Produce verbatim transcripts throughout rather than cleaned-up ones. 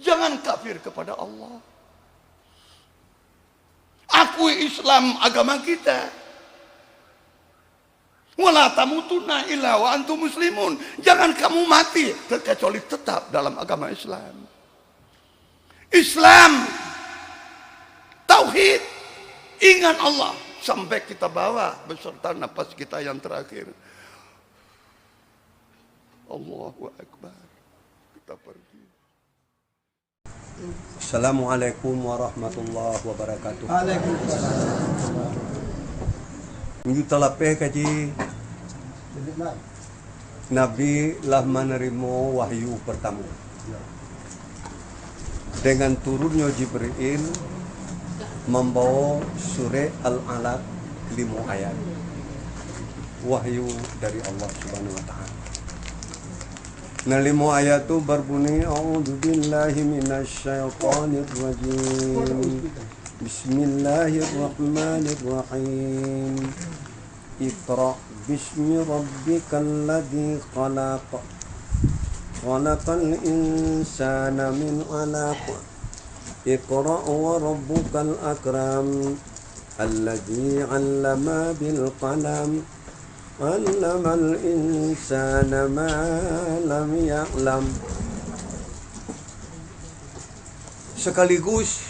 Jangan kafir kepada Allah. Akui Islam agama kita. "Wala tamutunna illa wa antum muslimun." Jangan kamu mati kecuali tetap dalam agama Islam. Islam, tauhid, ingat Allah sampai kita bawa beserta napas kita yang terakhir. Allahu Akbar. Kita pergi. Assalamualaikum warahmatullahi wabarakatuh. Waalaikumsalam. Minggu talapeh kaji, Nabi lah manarimo wahyu partamo. Dengan turunnyo Jibril mambawo surek Al-Alaq limo ayat. Wahyu dari Allah Subhanahu wa Ta'ala. Nan limo ayat tu barbunyi, "A'udzubillahi minasyaitonirrajim. Bismillahirrahmanirrahim. Iqra bismi rabbikal ladzi khalaq. Khalaqal insana min 'alaq. Iqra wa rabbukal akram. Alladzi 'allama bil qalam. 'Allamal insana ma lam ya'lam." Sakaligus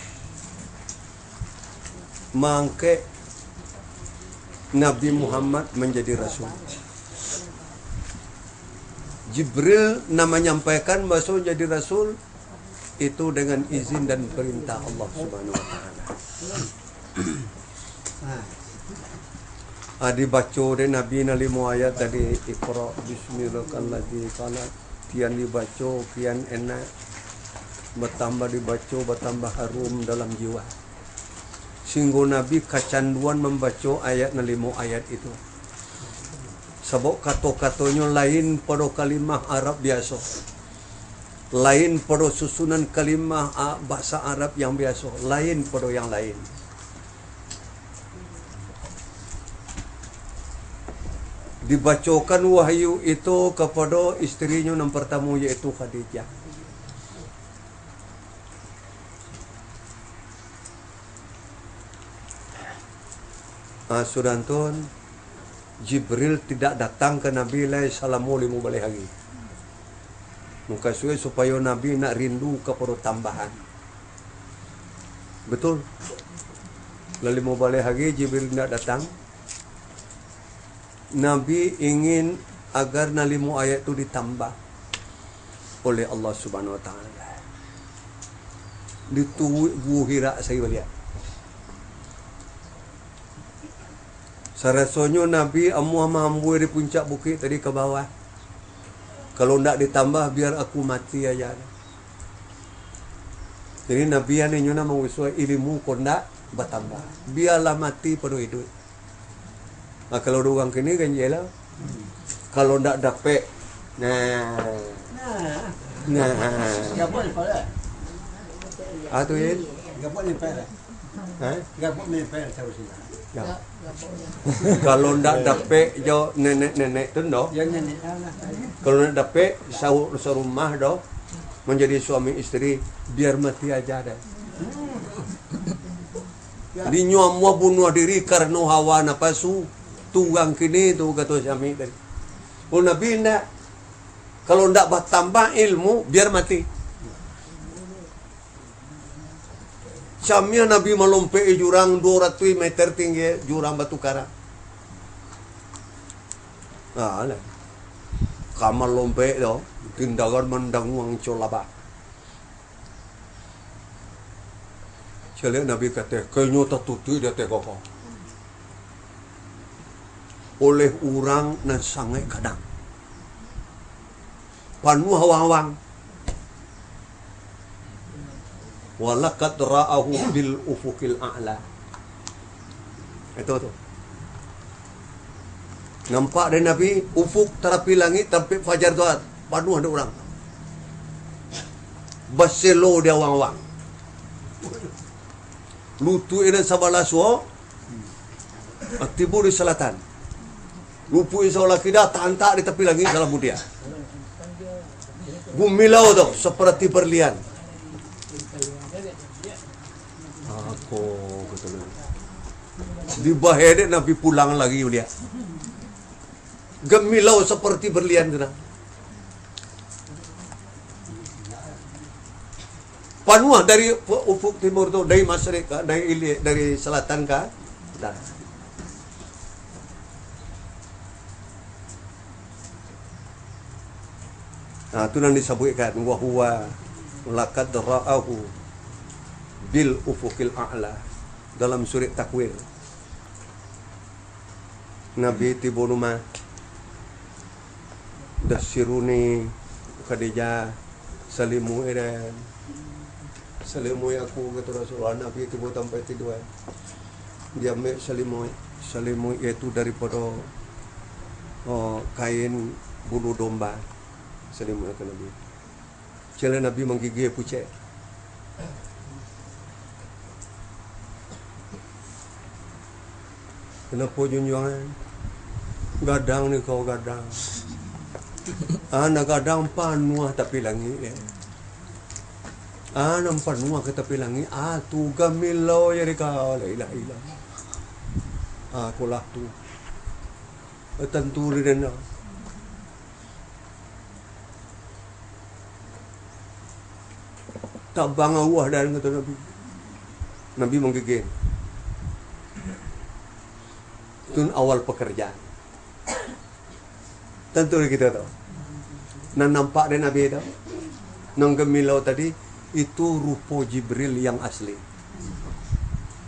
maangkek Nabi Muhammad manjadi rasul. Jibril nan manyampaikan baso jadi rasul itu dengan izin dan perintah Allah Subhanahu wa Ta'ala. Ah, dibaco dek Nabi nan limo ayat tadi, "Iqra bismi rabbikal ladzi khalaq." Kian dibaco, kian enak, batambah dibaco, batambah harum dalam jiwa. Sahinggo Nabi kacanduan mambaco ayat nan limo ayat itu. Sabab kato-katonyo lain pado kalimah Arab biaso. Lain pado susunan kalimah, a, bahasa Arab yang biaso. Lain pado yang lain. Dibacokan wahyu itu kapado isterinyo nan partamo, yaitu Khadijah. Ah, sudah tu, Jibril tidak datang ka Nabi lai salamo limo baleh hari. Mukasuik supayo Nabi nak rindu kapado tambahan. Betul? Lah limo baleh hari Jibril indak datang. Nabi ingin agar nan limo ayat tu ditambah oleh Allah Subhanahu wa Ta'ala. Dituwik guwo Hira sai baliak. Sarasonyo Nabi amuah maambuih di puncak bukik tadi ka bawah. Kalau ndak ditambah, biar aku mati aja. Jadi Nabi an inyo nan mangusaha ilimu ko ndak batambah. Biarlah mati pado iduik. Nah, kalau urang kini kan je lah. Kalau ndak dapek, nah. Nah. Nah. Gapo ni, Pak? Ah, tu, Yin. Gapo ni, Pak? Ha? Gapo ni, Pak, tahu sih. Ya. Kalau ndak dapek jo nenek-nenek tu, ndo. Ya, nenek lah. Kalau ndak dapek, sau-, sarumah, do, manjadi suami isteri, biar mati aja deh. Di nyo amuah bunuah diri karano hawa napasu. Turang kini tu, kato Syamik tadi. Oh, Nabi indak. Kalau ndak batambah ilmu, biar mati. Syamik Nabi malompek di jurang duo ratuih meter tinggi, jurang Batu Karang. Nah, lah. Ka malompek tu, tindakan mandanguang colabah. Caliak Nabi ka ateh, kainyo tatutuik di ateh koko. Oleh urang nan sangaik gadang. Panuah awang-awang. Walaqad ra'ahu bil ufuqil a'la. Itu tu. Nampak dari Nabi, ufuk tarapi langik, tampek fajar tu, panuah dek urang. Baselo di awang-awang. Lutuik nan sabalah suok, tibo di salatan. Lutuik sabalah kida, taantak di tapi langik sabalah mudiak. Gumilau tu, saparati barlian. Oh, betul. Dibahedek Nabi pulang lagi, uliak. Gemilau seperti berlian tu nah. Panuah dari ufuk timur tu, dari masyrik ka, dari ilia, dari selatan ka. Dah. Nah, tu nan disabuikkan, "Wa huwa laqad ra'ahu bil ufuqil a'la." Dalam surat Takwir. Nabi tibo rumah. Dassiruni, Khadijah, salimuik den. Salimuik aku, kato Rasulullah. Nabi tibo tampek tidua. Diambiak salimuik. Salimuik itu daripada, oh, kain bulu domba. Salimuik itu Nabi. Caliak Nabi manggigih pucek. Kanapo, junjuangan? Gadang ni kau, gadang. Ah, nan gadang panuah tapi langik, eh. Ah, nan panuah ka tapi langik. Ah, tu gamilau jadi kau. La ilaha illallah. Ah, kulah tu. Eh, tantu di dana. Tabang awah dan, kato Nabi. Nabi manggigih. Itu awal pekerjaan. Tantu kita tahu. Nan nampak dari Nabi itu, nan gemilau tadi, itu rupo Jibril yang asli.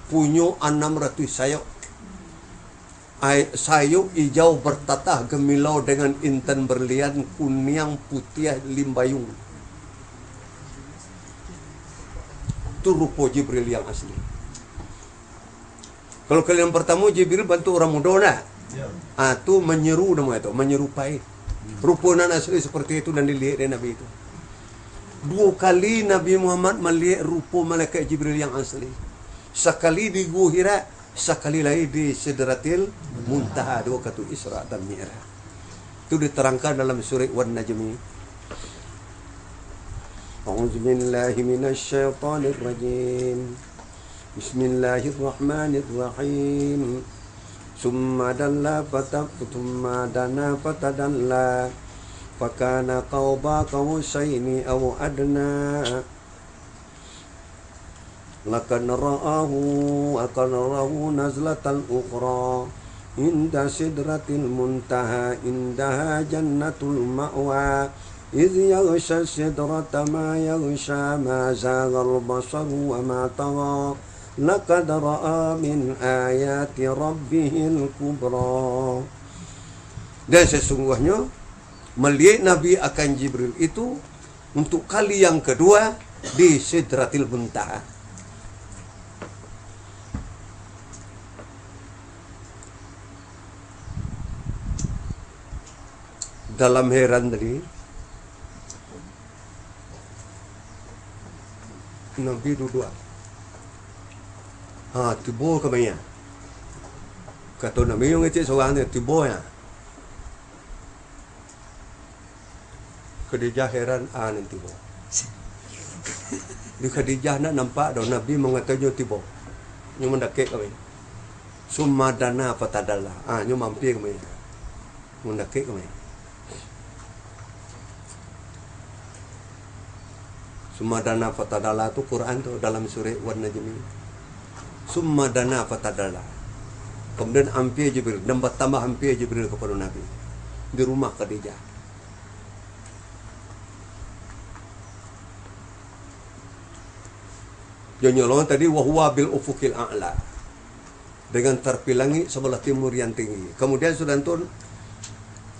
Punyo anam ratuih sayok. Ai-, sayok ijau bertatah gemilau dengan intan berlian kuniang putiah limbayung. Tu rupo Jibril yang asli. Kalau kali yang pertamo, Jibril bantuk urang mudo, nah. Ya. Ah, tu menyeru namo itu, menyerupai. Rupo nan asli seperti itu nan diliek dek Nabi itu. Duo kali Nabi Muhammad maliek rupo malaikat Jibril yang asli. Sakali di Gua Hira, sakali lai di Sidratil Muntaha, duo katu Isra dan Mi'raj. Itu diterangkan dalam surat Wan Najmi. A'udzubillahi minasyaitonirrajim. Bismillahirrahmanirrahim. Summa dalla fata-, summa dana fatadalla. Fakana qaba qausaini au adna. Laqad ra'ahu, laqad ra'ahu nazlatan ukhra, inda sidratil muntaha, indaha jannatul ma'wa, idh yaghsha sidrata ma yaghsha, ma zaghal basaru wa ma tagha, laqad ra'a min ayati rabbihil kubra. Dan sesungguhnya, melihat Nabi akan Jibril itu, untuk kali yang kedua di Sidratil Muntaha. Dalam heran tadi, Nabi duduak. Ha, tibo ka maya. Kato Nabi, "Yo ngecek surang tu, tibo ya." Khadijah heran, ah, nan tibo. Di Khadijah ndak nampak doh, Nabi mangatonyo tibo. Nyo mandakek kami. Summa dana fatadalla. Ah, nyo mampir kami. Mandakek kami. Summa dana fatadalla tu Quran tu dalam surah Wan Najmi. Summa dana fatadalla. Kemudian ampia Jibril, dan batambah ampia Jibril kapado Nabi di rumah Khadijah. Janyo lo tadi, "Wa huwa bil ufuqil a'la." Dengan tarpi langik sabalah timur yang tinggi. Kemudian sudah tu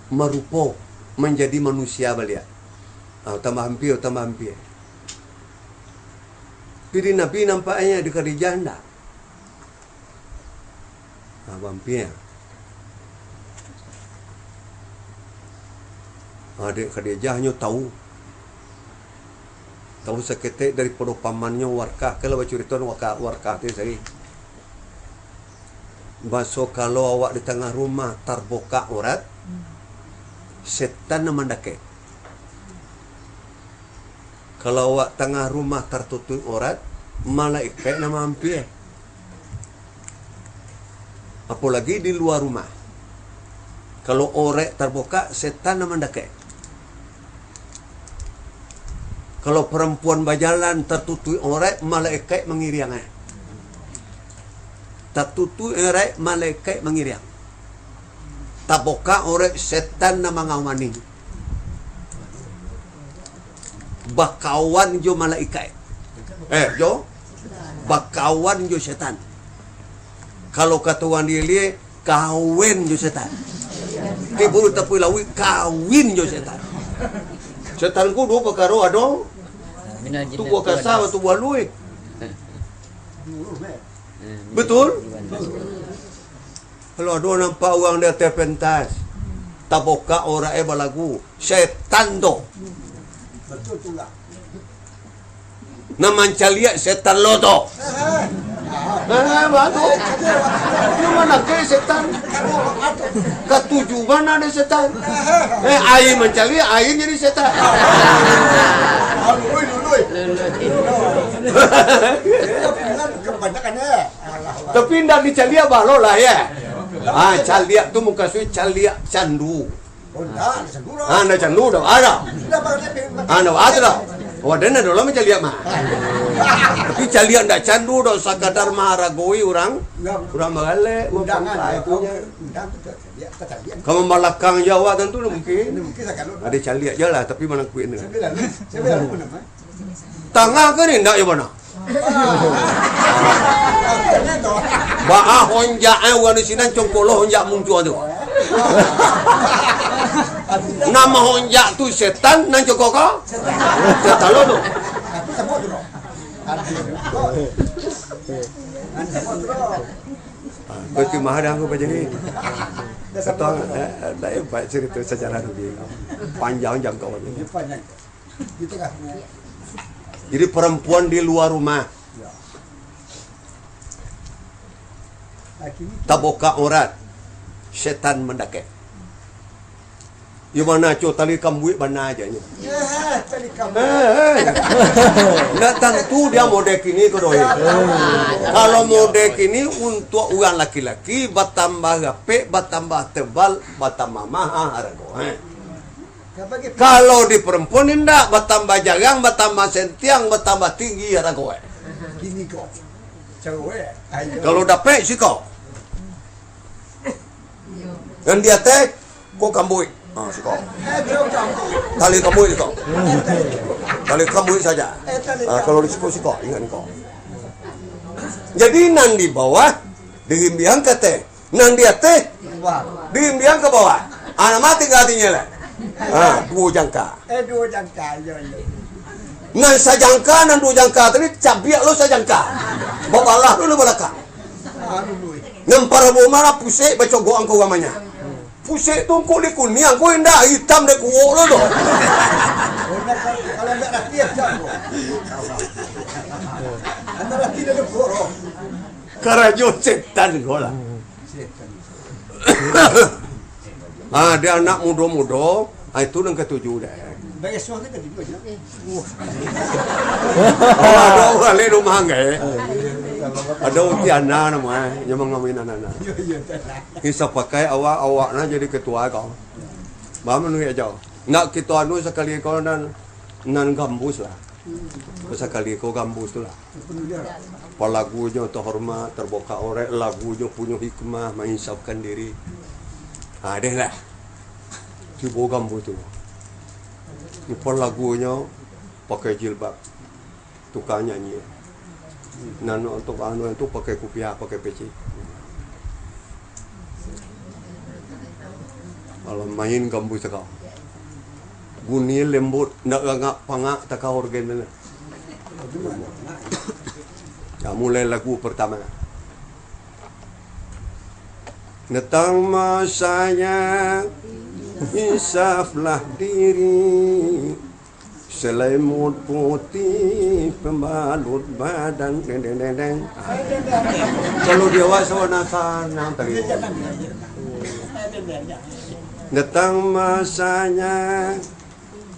marupo, manjadi manusia baliak. Ah, tambah ampia, tambah ampia. Jadi Nabi nampaknyo di Khadijah ndak? Ah, bampia. Ah, dek Khadijah nyo tahu. Tahu saketek daripado pamannyo Warkah. Kalau bacurito Warkah, Warkah tu sari. Baso kalau awak di tangah rumah tarbukak aurat, setan nan mandakek. Kalau awak tangah rumah tartutuik aurat, malaikat nan maampia. Apolagi di lua rumah. Kalau orek tabokak, setan nan mandakek. Kalau parampuan bajalan tatutuik orek, malaikat mangiriang, eh. Tatutuik orek, malaikat mangiriang. Tabokak orek, setan nan mangawani. Bakawan jo malaikat. Eh, jo? Bakawan jo setan. Kalau kato urang Dili, kawin jo setan. Tibo di tapi lauik, kawin jo setan. Setan ko duo pakaro ado, tubuah kasa, tubuah aluih. Betul? Kalau ado nampak urang di ateh pentas, tabokak orek e balagu, setan tu. Nan mancaliak setan lo tu. Eh, batu. Nyo manakeh setan. Katuju bana dek setan. Eh, aia mancaliak, aia jadi setan. Tapi indak dicaliak balo lah, ya. Ah, caliak tu mukasuik caliak candu. Oh, ndak, ndak candu doh. Ah, ndak candu doh. Ada. Ndak, Bang, tapi Ah, ndak ada doh. Oh, ada ndak doh lah mancaliak mah. Tapi caliak ndak candu doh, sakadar maharagoi urang, urang baralek, undangan, mapakai ya, punya. Undang tu, caliak, caliak. Ka mambalakang jo awak tantu ndak mungkin. Ndak mungkin sagalo. Ada caliak je lah, tapi manangkuik ni. Sambil lalu, sambil lalu pun nama. Tangah ka ni, ndak yo bana? Baa honjak e urang di sinan congkok lo honjak muncuang tu. Nan mahonjak tu setan, nan congkok ko? Setan lo tu. Berarti mahadang ko bajadi. Kata, eh, eh, tak hebat cerita sejarah tu. Panjang jangkauan. Di tengah. Jadi, parampuan di lua rumah. Ya. Laki ni tabokak aurat, setan mandakek. Yo bana co, tali kambuik bana aja nyo. Ya, tali kambuik. Eh, eh. Ndak tantu dia model kini ko doh. Kalau model kini untuak urang laki-laki, batambah rapek, batambah tebal, batambah maha harago. Eh. Kalau di perempuan indak, batambah jarang, batambah sentiang, batambah tinggi harago e. Kini ko. Caro e. Ayo. Kalau dapek, siko. Nan di ateh, ko kambuik. Ha, siko. Tali kambuik siko. Tali kambuik saja. Ha, kalau di siko, siko. Ingat ko. Jadi, nan di bawah, dirimbiang ka ateh. Nan di ateh, diimbiang ka bawah. Ah, nan ma tingga atinyo lah. Ah, duo jangka. Eh, duo jangka, iyo, iyo. Nan sajangka, nan duo jangka tadi, cabiak lo sajangka. Babalah lo di balakang. Nan parabola pusek bacogok angko umpamanya. Pusek tu angko di kuniang, angko indak, itam dek kuok lo tu. Kalau indak rati, macam tu. Indak rati, dia dek kuok. Karajo setan ko lah. Ah, dia anak mudo-mudo, ah, itu nan katuju deh. Bagi suami katuju aja. Oh, ado urang lain rumah anggai. Ado Utiana namo e, nyo mangawin anak-anak. Iyo, iyo, tenang. Kisa pakai awak, awak nah jadi ketua kau. Bah manuruik aja. Nak kito anu sakali ko nan, nan gambus lah. Sakali ko gambus tu lah. Palagunyo tahormat, tabokak orek, lagunyo punyo hikmah, mainsafkan diri. Ha, deh lah. Cubo gambus tu. Palagunyo pakai jilbab. Tukang nyanyi. Nan untuk anu tu pakai kupiah, pakai peci. Kalau main gambus takau. Bunyi lembut, ndak rangak pangak takau organ tu. Ya, mulai lagu pertama. Datang masanya, insaflah diri. Selimut putih pembalut badan, deng, deng, deng, deng. Kalau di awak sawana sanang tadi. Datang masanya,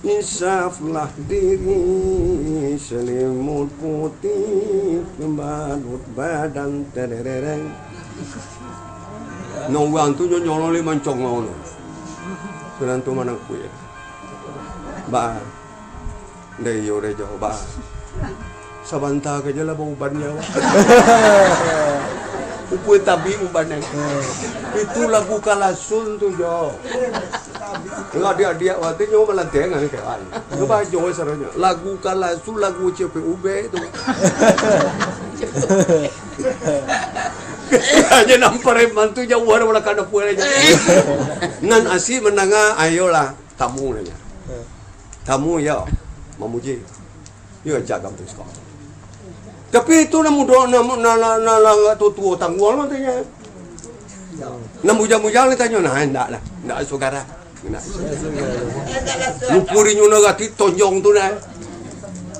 insaflah diri, selimut putih pembalut badan, terereng. Nan urang tu nyo nyolong limo congol tu. Sudah tu manangkuik. Ba. Ndai iyo deh jo, ba. Sabanta ka je lah bauban nyo. Upui tabik uban nyo. Itu lagu Kalasun tu jo. Lah diak-diak waktu nyo malanteng kan kawan. Nyo bajo saronyo. Lagu Kalasun, lagu C P U B tu. Hanyo nan pareman tu jauah dari balakang dapua aja. Nan asik mandanga, ayolah, tamu nanya. Tamu, yo, mamuji. Yo, jak kampus ko. Tapi itu nan mudo, nan, nan, nan, nan, nan tuo-tuo tangguang lah tanya. Nan bujang-bujang lah tanyo, nah, indak lah. Indak saudara. Nah. Muko di nyo nagati tonjong tu nah.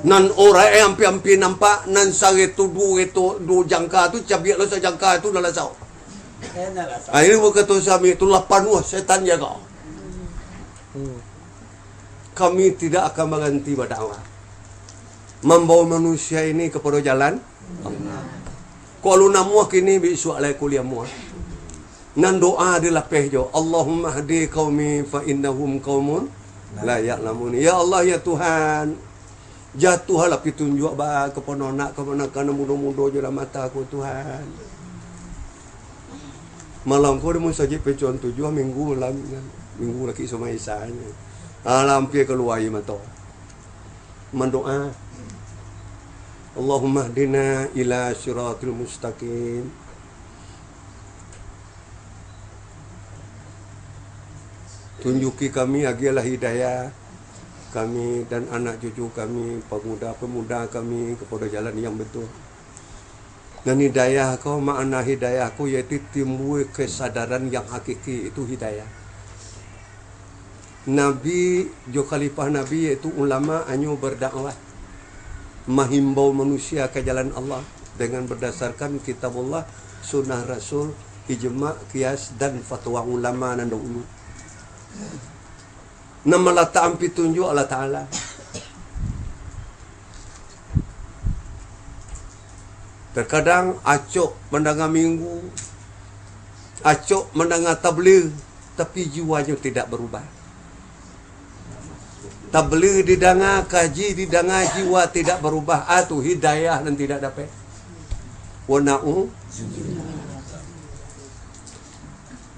Nan orai ampia-ampia nampak, nan sareto duo reto, duo jangka tu, cabiak lo sajangka tu lah lasau. Akhirnyo bakato sami tu, lah panuah setan jago. Kami tidak akan baranti badakwah. Mambawa manusia ini kapado jalan Allah. Kok alun namuah kini, bisuak lai kuliah muah. Nan doa dilapeh jo, "Allahumma hdi qaumi fa innahum qaumun la ya'lamun." Ya Allah, ya Tuhan, jatuahlah pitunjuak ba-, kapado anak, kapado anak nan mudo-mudo jo dalam mata ko, Tuhan. Malam ko di Musajik Pecuan Tujuah, Minggu malam, Minggu laki sumai Isa. Alah, ampia kalua aia mato. Mandoa. Allahumma hdina ila siratil mustaqim. Tunjuki kami, agiahlah hidayah kami dan anak cucu kami, pemuda-pemuda kami, kepada jalan yang betul. Nan hidayah ko, makna hidayah ko, yaitu timbua kesadaran yang hakiki, itu hidayah. Nabi jo khalifah Nabi, yaitu ulama, hanyo berdakwah, mahimbau manusia ka jalan Allah dengan berdasarkan Kitabullah, Sunnah Rasul, ijma, qiyas, dan fatwa ulama nan dahulu. Nan malatakan pitunjuak Allah Ta'ala. Terkadang acok mandanga minggu, acok mandanga tabligh, tapi jiwanyo tidak berubah. Tabligh didanga, kaji didanga, jiwa tidak berubah. Ah, tu hidayah nan tidak dapek. Wa na'u.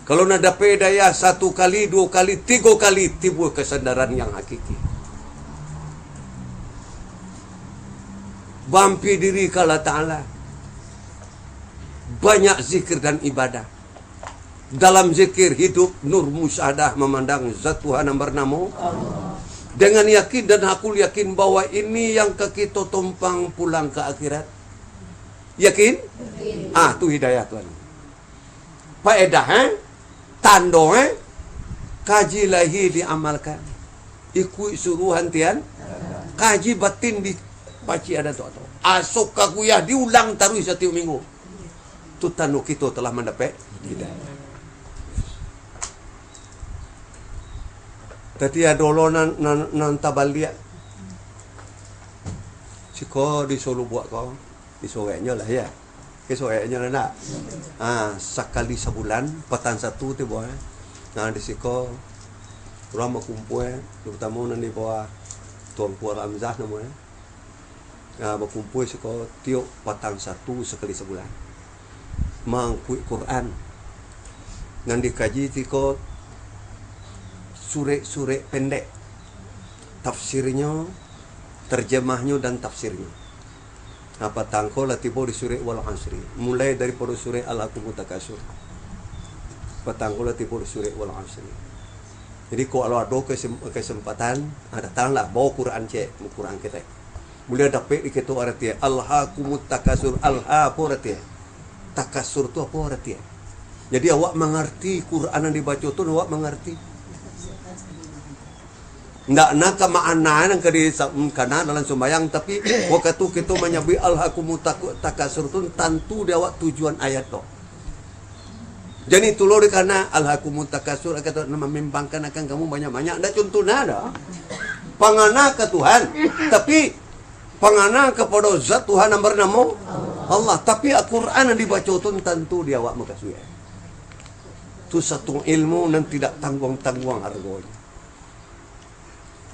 Kalau nan dapek hidayah satu kali, duo kali, tigo kali, timbua kesadaran yang hakiki. Baampia diri ka Allah Ta'ala. Banyak zikir dan ibadah. Dalam zikir hidup nur musyahadah, mamandang Zat Tuhan nan banamo Allah. Dengan yakin dan hakul yakin bahwa ini yang ka kito tompang pulang ka akhirat. Yakin? Yakin. Ah, tu hidayah Tuhan. Paedah, eh? Tando, eh? Kaji lahia diamalkan. Ikuik suruhan tian. Kaji batin dipacik adat tu. Aso ka kuliah diulang taruih satiok minggu. Tu tando kito telah mandapek hidayah. Tadi ado lo nan, nan, nan tabaliak. Siko disuruh buek ko, disoreknyo lah, ya. Disoreknyo lah, ndak? Ah, sakali sabulan, patang satu tibo, eh. Nah, di siko, urang bakumpua, eh. Tarutamo nan di bawah Tuanku Al-Hamzah namo, eh. Ah, bakumpua siko tiok patang satu sakali sabulan. Mangkuik Quran. Nan dikaji siko surek-surek pendek. Tafsirnyo, terjemahnyo, dan tafsirnyo. Nah, patang ko lah tibo di surek Wal Asri. Mulai daripado surek Alhakumut Takasur. Patang ko lah tibo di surek Wal Asri. Jadi, kalau ado kesem-, kesempatan, ah, datanglah, bawa Quran ciek, Quran ketek. Buliah dapek di kito arati, Alhakumut Takasur, alha apo arati? Takasur tu apo arati? Jadi, awak mangarti Quran nan dibaco tu, awak mangarti. Ndak na ka makna nan ka di-, kana dalam sumbayang, tapi wakatu kito manyabuik Alhakumut Taku-, Takasur tu, tantu di awak tujuan ayat tu. Jadi tu lo dikana, "Alhakumut takasur," kato, "Mamimpangkan akan kamu banyak-banyak." Ndak contoh nado. Pangana ka Tuhan, tapi pangana kapado Zat Tuhan nan banamo Allah. Tapi Al-Quran nan dibaco tu tantu di awak mukasuik. Tu satu ilmu nan tidak tangguang-tangguang hargonyo.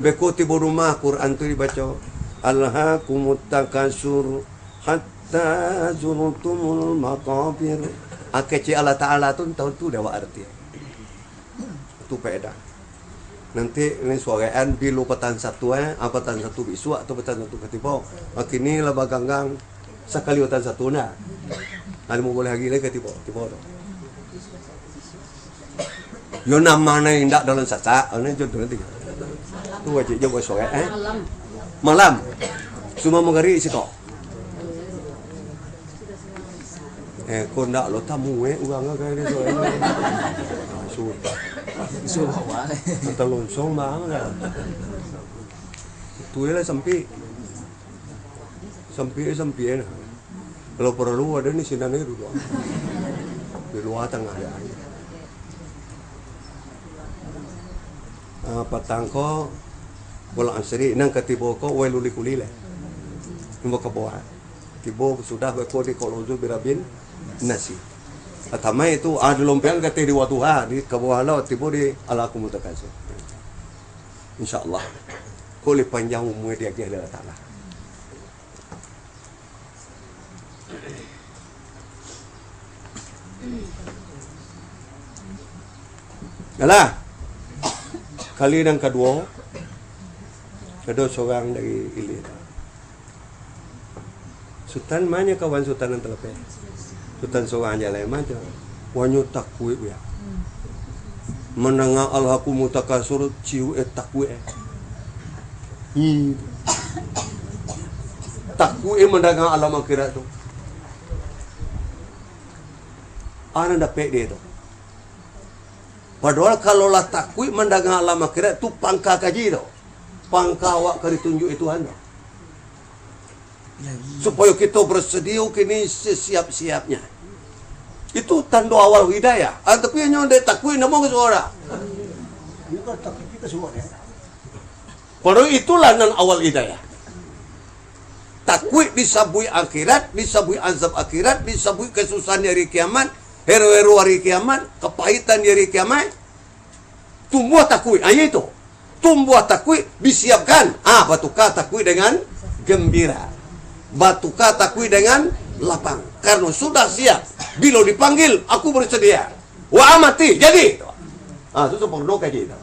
Beko tibo rumah, Quran tu dibaco, "Alhakumut takasur hatta zurtumul maqabir." Ah, kecek Allah Ta'ala tu, entah tu dek awak arti. Tu faedah. Nanti ni suaraan bilo patan satu, eh, ah, patan satu bisuak atau patan satu katibo. Ah, kini lah baganggang sakali patan satu nah. Ada mau boleh lagi lai katibo, tibo tu. Yo nama na indak dalam sasak, ane jo tu nanti. Tu wajib jo buat suaraan, eh. Malam. Cuma manggarik siko. Eh, ko ndak lo tamu, eh, urang ka kaya tu, eh. Sudah. Sudah, wah. Anta lonsong bang, dah. Tu lah sampik. Sampik, sampik, eh, nah. Kalau paralu, ado ni sinan aja duduak. Di lua tangah, ya. Ah, patang ko, wal asri, nan katibo ko, wailul likulli lah. Tibo ka bawah. Tibo sudah beko di Qul a'udzu birabbin nasi. Atamai tu, ah, di lompean kateh di wadduha, di ka bawah lo, tibo di Alhakumut takasur. InsyaAllah. Ko lai panjang umua diagiah dek Allah Ta'ala. Alah. Kali nan kaduo, ado surang dari ilia. Sutan ma nyo kawan Sutan nan talapeh? Sutan surang jalai ma nyo. Wanyo takuik, buya. Mandanga Alhakumut takasur, ciuak, eh, takuik, eh. Hi. Takuik, eh, mandanga alam akhirat tu. A nan dapek dek tu. Padohal kalau lah takuik mandanga alam akhirat tu pangka kaji tu. Pangka awak ka ditunjuak Tuhan tu. Supayo kito basadio kini sasiap-siapnyo. Itu tando awal hidayah. Ah, tapi hanyo dek takuik namo ka suara. Padahal itulah nan awal hidayah. Takuik disabuik akhirat, disabuik azab akhirat, disabuik kasusahan di hari kiamat, hero-hero hari kiamat, kapahitan di hari kiamat. Tumbuah takuik, ah, iyo itu. Tumbuah takuik, disiapkan. Ah, batuka takuik dengan gembira. Batuka takuik dengan lapang. Karena sudah siap. Bilo dipanggil, aku bersedia. Wa amati, jadi. Ah, tu sampurno kaji tu.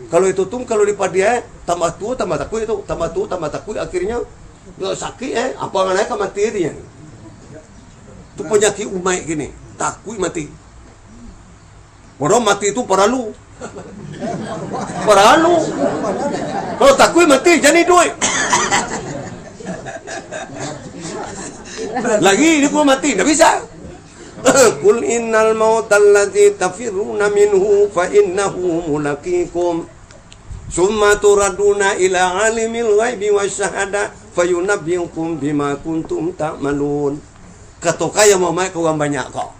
Kalau itu tu, kalau di padia, eh, tambah tuo, tambah takuik tu. Tambah tuo, tambah takuik, akhirnyo, yo sakik, eh. Apa nganai ka mati tu, nyo. Tu panyakik umaik kini. Takuik mati. Padahal mati tu paralu. Paralu. Kalau takuik mati, jan iduik. Lagi ni pun mati, ndak bisa. Qul innal mautal ladzi tafirruna minhu fa innahu mulaqikum. Tsumma turaduna ila alimil ghaibi wasyahadah, fayunabbiukum bima kuntum ta'malun. Katokan, ya Muhammad, ka urang banyak ko,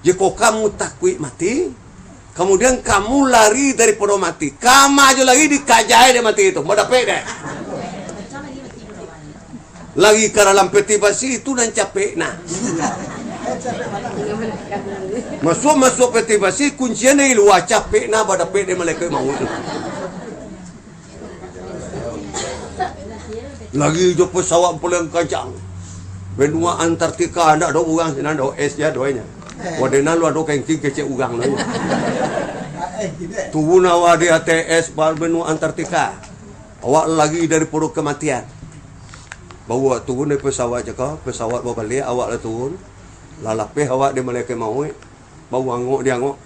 jikok kamu takuik mati, kamudian kamu lari daripado mati, kama jo lari dikaja dek mati tu, ndak dapek dek. Lari ka dalam peti basi, itu nan capek nah. Masuak-masuak peti basi, kuncian dari lua, capek nah, badapek dek malaikat maut tu. Lari jo pesawat paling kancang. Benua Antartika, ndak ado urang sinan, ado es ja doanyo. Wadenan lu ado kengking kecek urang doanyo. Turun awak di ateh es ba-, benua Antartika. Awak lari daripado kamatian. Baru awak turun dari pesawat cako, pesawat babaliak, awak lah turun. Lah lapeh awak di malaikat mauik, baru angok diangok.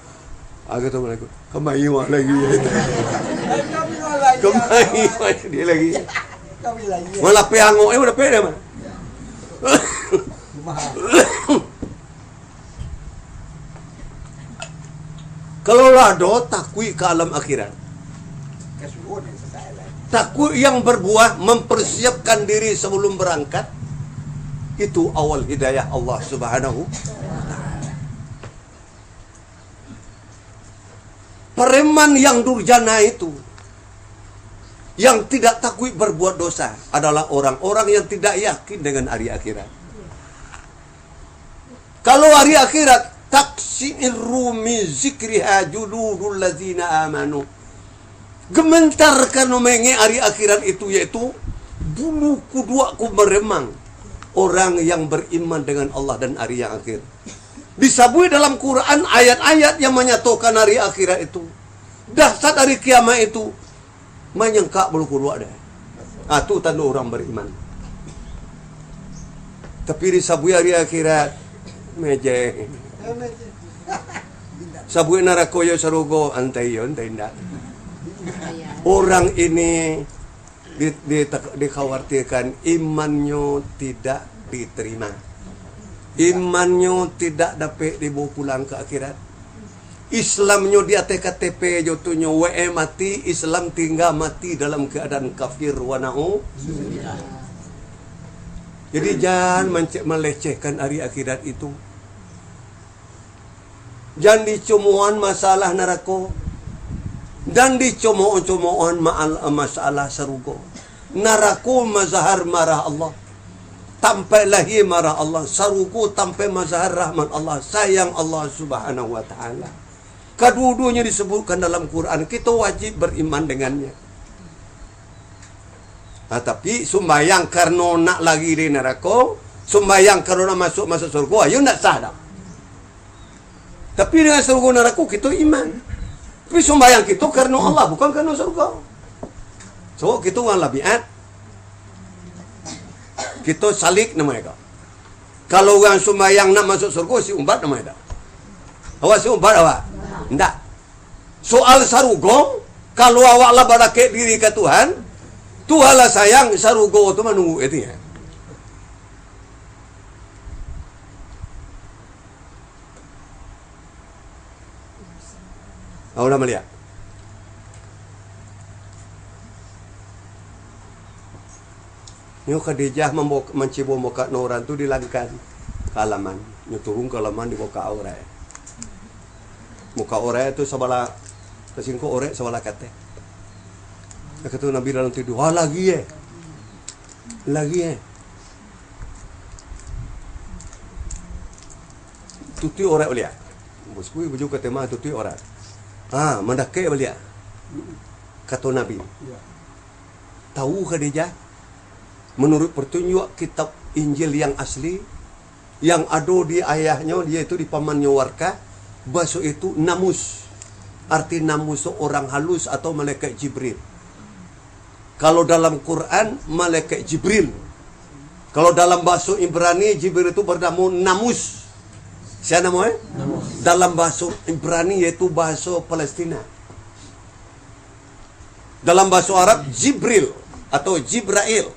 Ah, kato malaikat, "Kamari awak lagi." Kamari awak dia lagi. Malapeh angok, eh, malapeh dia mah. Kalau lah ado takuik ka alam akhirat, takuik yang berbuah, mempersiapkan diri sebelum berangkat, itu awal hidayah Allah Subhanahu wa Ta'ala. Preman yang durjana itu, yang tidak takuik berbuat dosa, adalah orang-orang yang tidak yakin dengan hari akhirat. Kalau ari akhirat, taksi'irru min zikriha juludul ladzina amanu. Gementar karano maingek ari akhirat itu, yaitu bulu kuduak ko maremang orang yang beriman dengan Allah dan ari yang akhir. Disabuik dalam Quran ayat-ayat yang manyatokan ari akhirat itu. Dahsyat ari kiamat itu, manyangkak bulu kuduak deh. Ah, tu tando urang bariman. Tapi disabuik ari akhirat, mejeh. Sabuik narako jo sarugo, antai iyo, antai indak. Urang ini di, di, dikhawatirkan imannyo tidak diterima. Imannyo tidak dapek dibawa pulang ka akhirat. Islamnyo di ateh K T P jo tu nyo, wae mati, Islam tingga mati dalam keadaan kafir, wa na'u. Jadi, jan mance-, melecehkan ari akhirat itu. Jan dicomoan masalah narako, dan dicomoan-comoan maal-, masalah sarugo. Narako mazahar marah Allah, tampek lahia marah Allah, sarugo tampek mazahar rahmat Allah, sayang Allah Subhanahu wa Ta'ala. Kaduo-duonyo disebutkan dalam Quran, kito wajib beriman dengannya. Nah, tapi sumbayang karano nak lari dari narako, sumbayang karano nak masuk, masuk surga, ayo ndak sah dah. Tapi dengan surga narako kito iman. Tapi sumbayang kito karano Allah, bukan karano surga. So, kito urang labiat. Kito salik namo iko. Kalau urang sumbayang nak masuk surga, si umpat namo iko. Awak si umpat awak? Ndak. Soal sarugo, kalau awak lah badakek diri ka Tuhan, Tuhan lah sayang, sarugo tu manunggu itu ya. Awak lah malihat. Nyo Khadijah mambo-, mancubo mambukak urang tu di langkan ka alaman. Nyo turun ka alaman dibukak aurat. Mambukak aurat tu sabalah, tasingkok aurat sabalah kateh. Kato Nabi dalam tidu, "Ah, lagi eh. Lagi eh." Tutuik aurat baliak. Bosku baju kateh mah tutuik aurat. Ha, mandakek baliak. Kato Nabi. Tahu Khadijah, menurut petunjuk kitab Injil yang asli, yang ado di ayahnyo, yaitu di pamannyo Warkah, baso itu namus. Arti namus tu orang halus atau malaikat Jibril. Kalau dalam Quran, malaikat Jibril. Kalau dalam baso Ibrani, Jibril itu bernamo Namus. Sia namo, eh? Namus. Dalam baso Ibrani, yaitu baso Palestina. Dalam baso Arab, Jibril atau Jibrail.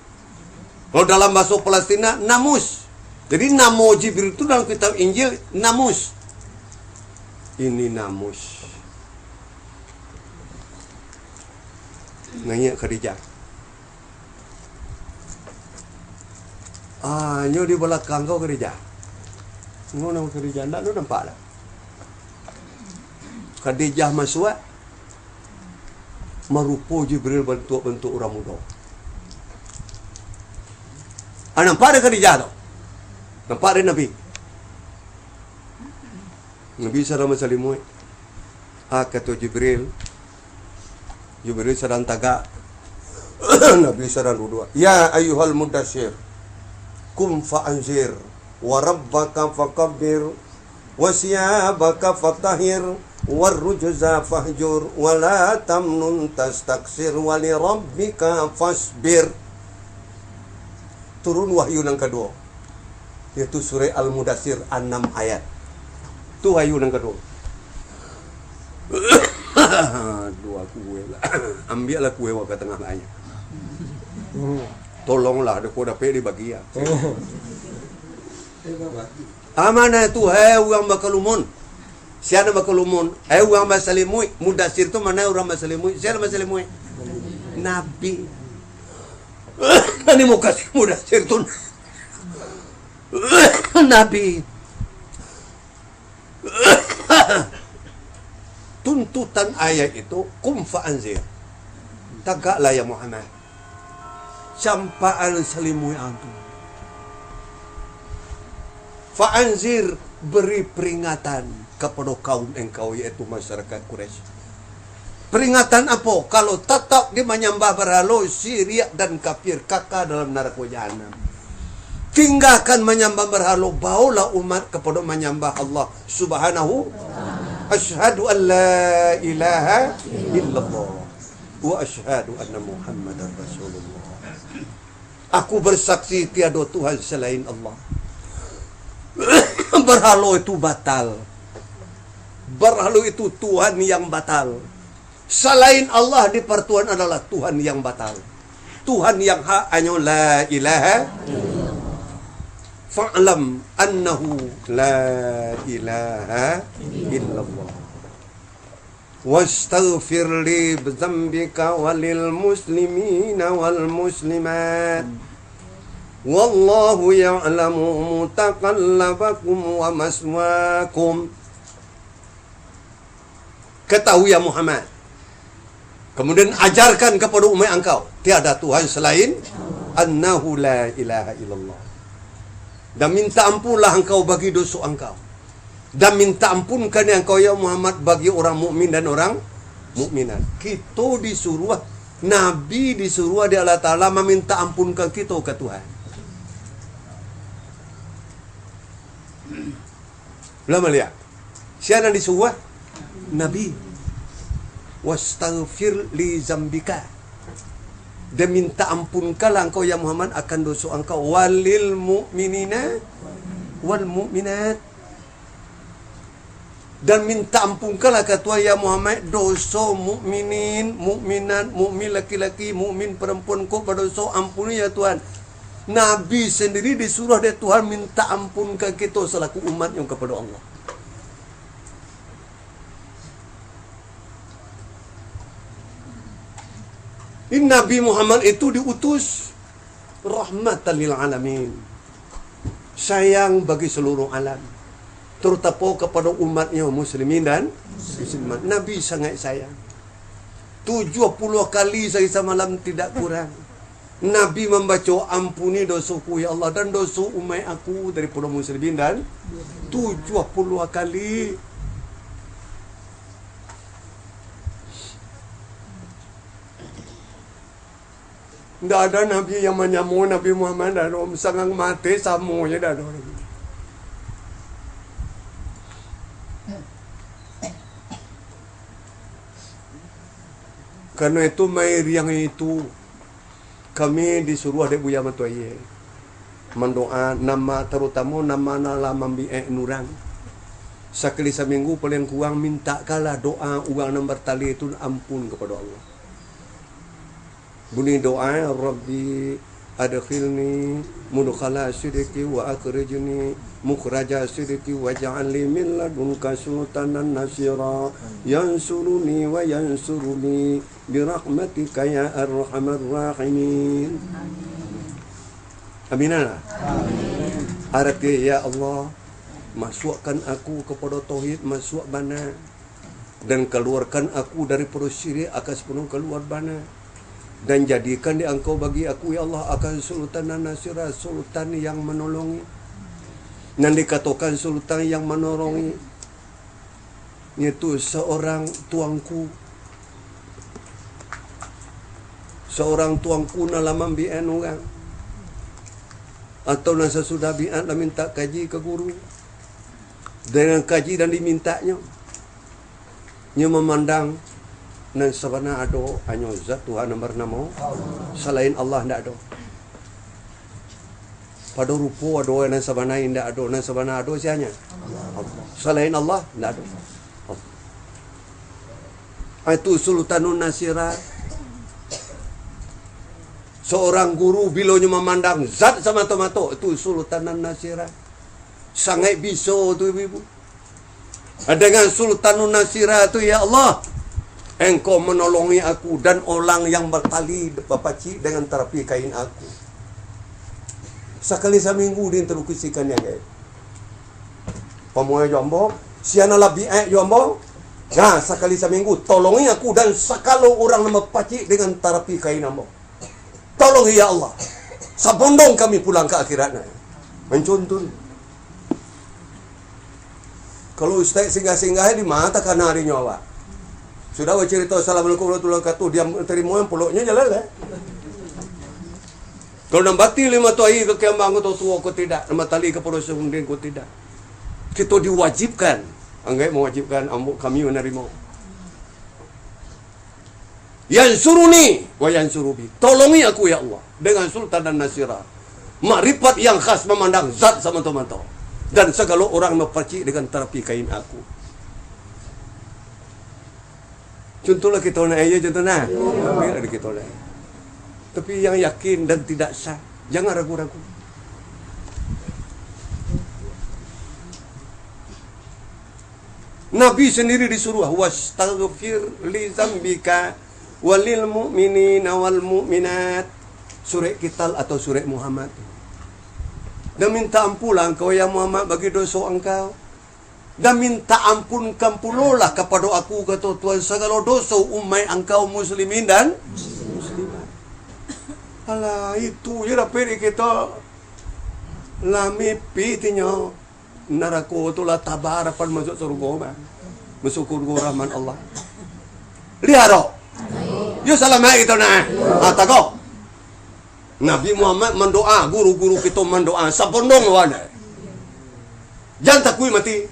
Kalau dalam baso Palestina, Namus. Jadi, namo Jibril tu dalam kitab Injil, Namus. Ini Namus. Naiak Khadijah. Ah, nyo di balakang ko Khadijah. Nyo namo Khadijah, ndak lo nampak dah. Khadijah masuak, marupo Jibril bantuak-bantuak urang mudo. Ah, nampak dek Khadijah tu. Nampak dek Nabi. Nabi sadang basalimuik. Ah, kato Jibril. Jibril sadang tagak. Nabi sadang duduak. "Ya ayyuhal muddatsir, qum fa anzir, wa rabbaka fakabbir, wa siyabaka fatahhir, wa rujza fahjur, wa la tamnun tastaktsir, wa li rabbika fasbir." Turun wahyu nan kaduo, yaitu surah Al-Mudatsir, anam ayat. Tu wahyu nan kaduo. Dua kue lah. Ambiaklah kue wak ka tangah banyak. Tolonglah, ada kue dapek dibagi ya. Amanah tu, hai urang bakalumun. Sia nan bakalumun? Hai urang basalimuik. Mudatsir tu mano urang basalimuik? Sia nan basalimuik? Nabi. Nan mukasuik Mudatsir tu Nabi. Tuntutan ayat itu, "Qum fa anzir." Tagaklah, ya Muhammad. Campakan salimuik ang tu. Fa'anzir, beri peringatan kepada kaum engkau, yaitu masyarakat Quraisy. Peringatan apo? Kalau tatap di manyambah barhalo, syirik dan kafir, kaka dalam narako jahanam. Tinggakan manyambah barhalo, baolah umat kepada manyambah Allah Subhanahu. Asyhadu an la ilaha illallah wa asyhadu anna Muhammadar Rasulullah. Aku bersaksi tiado Tuhan selain Allah. Barhalo itu batal. Barhalo itu Tuhan yang batal. Salain Allah dipartuhan adalah Tuhan yang batal. Tuhan yang hak hanyo la ilaha. Fa'lam annahu la ilaha illallah. Wastaghfir li dzambika walil muslimina wal muslimat. Wallahu ya'lamu mutaqallabakum wa maswakum. Ketahui, ya Muhammad. Kemudian ajarkan kepada umat engkau, tiada Tuhan selain, annahu la ilaha illallah. Dan minta ampunlah engkau bagi dosa engkau. Dan minta ampunkan engkau, ya Muhammad, bagi orang mukmin dan orang mukminat. Kito disuruh, Nabi disuruh dek Allah Ta'ala maminta ampunkan kito ka Tuhan. Lah malihat. Sia nan disuruh? Nabi. Wastaghfir li zambika. Dan minta ampunkanlah engkau, ya Muhammad, akan dosa engkau. Walil mu'minina wal mu'minat. Dan minta ampunkanlah ka Tuhan, ya Muhammad, doso mukminin, mukminat, mukmin laki-laki, mukmin perempuan ko badoso, ampuni, ya Tuhan. Nabi sendiri disuruh dek Tuhan minta ampun ka kito salaku umatnyo kapado Allah. Ini Nabi Muhammad itu diutus rahmatan lil alamin, sayang bagi seluruh alam, terutama kepada umatnya muslimin dan muslimat. Nabi sangat sayang. Tujuh puluh kali sehari samalam tidak kurang. Nabi mambaco, "Ampuni dosoku, ya Allah, dan doso umaik aku daripada muslimin dan," tujuh puluh kali. Ndak ada nabi yang manyamo Nabi Muhammad, ndak ado. Sangang mati samo je, ndak ado. Karena itu, mairiang itu, kami disuruh dek Buya Matuaye mandoa, nama, tarutamo nama nan lah mambiek urang. Sakali saminggu paling kurang mintakkanlah doa urang nan batali tu ampun kapado Allah. Bunyi doa, "Rabbi adkhilni mudkhala sidqi wa akhrijni mukhraja sidqi waj'al li min ladunka sultanan nasira yansuruni wa yansuruni birahmatika ya arhamar rahimin." Amin lah. Arti, ya Allah, masuakkan aku kapado tauhid, masuak bana. Dan kaluarkan aku daripado syirik akan sapanuah kaluar bana. Dan jadikan dek Angkau bagi aku, ya Allah, akan sultanan nasira, sultan yang manolongi. Nan dikatokan sultan yang manolongi, yaitu seorang tuanku. Seorang tuanku nan lah mambiek urang, atau nan sasudah biek lah mintak kaji ka guru. Dengan kaji nan dimintaknyo, nyo mamandang nan sabana ado hanyo Zat Tuhan nan banamo, salain Allah ndak ado. Pado rupo ado nan sabana indak ado, nan sabana ado sia nyo? Allah. Salain Allah ndak ado. Ah, itu Sultanun Nasira. Seorang guru, bilo nyo mamandang zat samato-mato, itu Sultanan Nasira. Sangaik biso tu, ibu-ibu. Dengan Sultanun Nasira tu, ya Allah, Engkau manolongi aku dan orang yang batali, bapacik dengan tarapi kain aku. Sakali saminggu di intelukisikan yang gaib. Pamuai jo ambo, siana labiak jo ambo. Nah, sakali saminggu, tolongi aku dan sakalo urang nan bapacik dengan tarapi kain ambo. Tolong, ya Allah. Sabondong kami pulang ka akhirat. Nah, mancuntun. Kalau ustaz singgah-singgah, di ma takana dinyo awak? Sudah bacarito, "Assalamualaikum warahmatullahi wabarakatuh," diam, tarimo yang poloknyo jalan lah. Kalau nan batin limo tu aia ka kiambang ko tuo ko tidak, nan batali kapado sarunding ko tidak. Kito diwajibkan, anggaik mawajibkan, ambo kami manarimo. Yansuruni wa yansuru bi. Tolongi aku, ya Allah, dengan sultan dan nasira. Makrifat yang khas mamandang zat samato-mato. Dan sagalo urang mapacik dengan tarapi kain aku. Contohlah kito nak, ya, contoh nah. Ambil dari kito nah. Tapi yang yakin dan tidak sah, jangan ragu-ragu. Nabi sendiri disuruh, "Wastaghfir li zambika walil mu'minina wal mu'minat." Surek Kital atau surek Muhammad. "Dan minta ampunlah engkau, ya Muhammad, bagi doso engkau. Dan minta ampunkan pulolah kapado aku," kato Tuhan, "sagalo doso umaik engkau muslimin dan muslimat." Alah, itu je dapek di kito. Lah mipih tinyo. Narako tu lah taba arapan masuak sarugo, bah. Masuak sarugo rahmat Allah. Liaro. Yo salamaik kito nah. Ha, tago. Nabi Muhammad mandoa, guru-guru kito mandoa, sapondong wan. Jan takuik mati.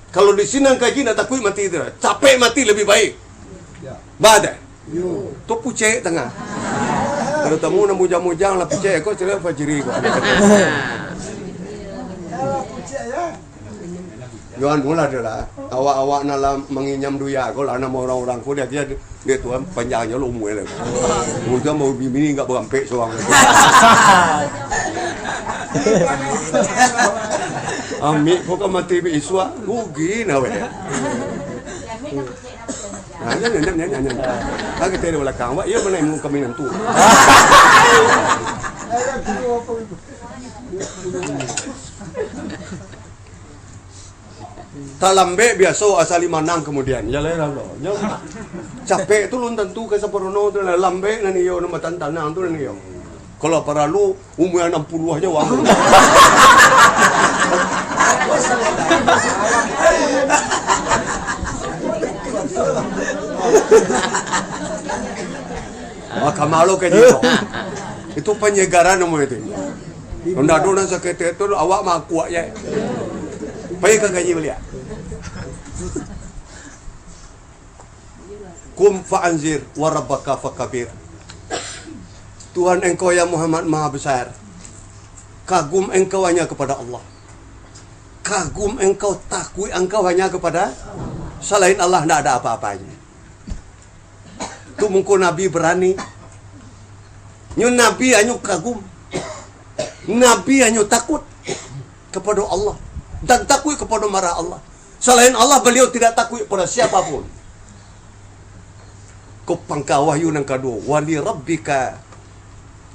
Kalau di sinan kaji nak takuik mati tu, capek mati lebih baik. Bah. Tu pucek tangah. Kalau tamu nan bujang-bujang lah pucek ko, cari Fajri ko. Yo anu lah dia lah. Awak-awak nan lah manginyam duya ko lah, nama urang-urang ko dia, dia, dia tu kan panjang je lah umua lah. Mungkin mau bini enggak berampek sorang. Amik ko kan mati isuak, rugi nah weh. Nah, nyan, nyan, nyan, nyan, nyan. Ah, kita di balakang, awak, iyo, mana ilmu kami nantu. Talambek biaso, asali manang kemudian. Ya, lah, lah, lah. Ya. Capek tu lun tantu ka saparono tu, lah, lambek nan iyo, nan batantanang tu nan iyo. Kalau paralu, umua anam puluah aja wang. Wah, kamalo ka jiko. Itu panyegaran namo itu. Ndak ado nan saketi tu, awak mah kuat je. Pai ka kaji baliak. Qum fa anzir wa rabbaka fakabir. Tuhan engkau, ya Muhammad, maha besar. Kagum engkau hanya kepada Allah. Kagum engkau, takuik engkau hanya kepada selain Allah, ndak ada apa-apanya. Tu mungko Nabi berani. Nyo Nabi hanyo kagum. Nabi hanyo takut kepada Allah dan takut kepada marah Allah. Selain Allah, beliau tidak takut kepada siapapun. Ko pangka wahyu nan kaduo, "Wali rabbika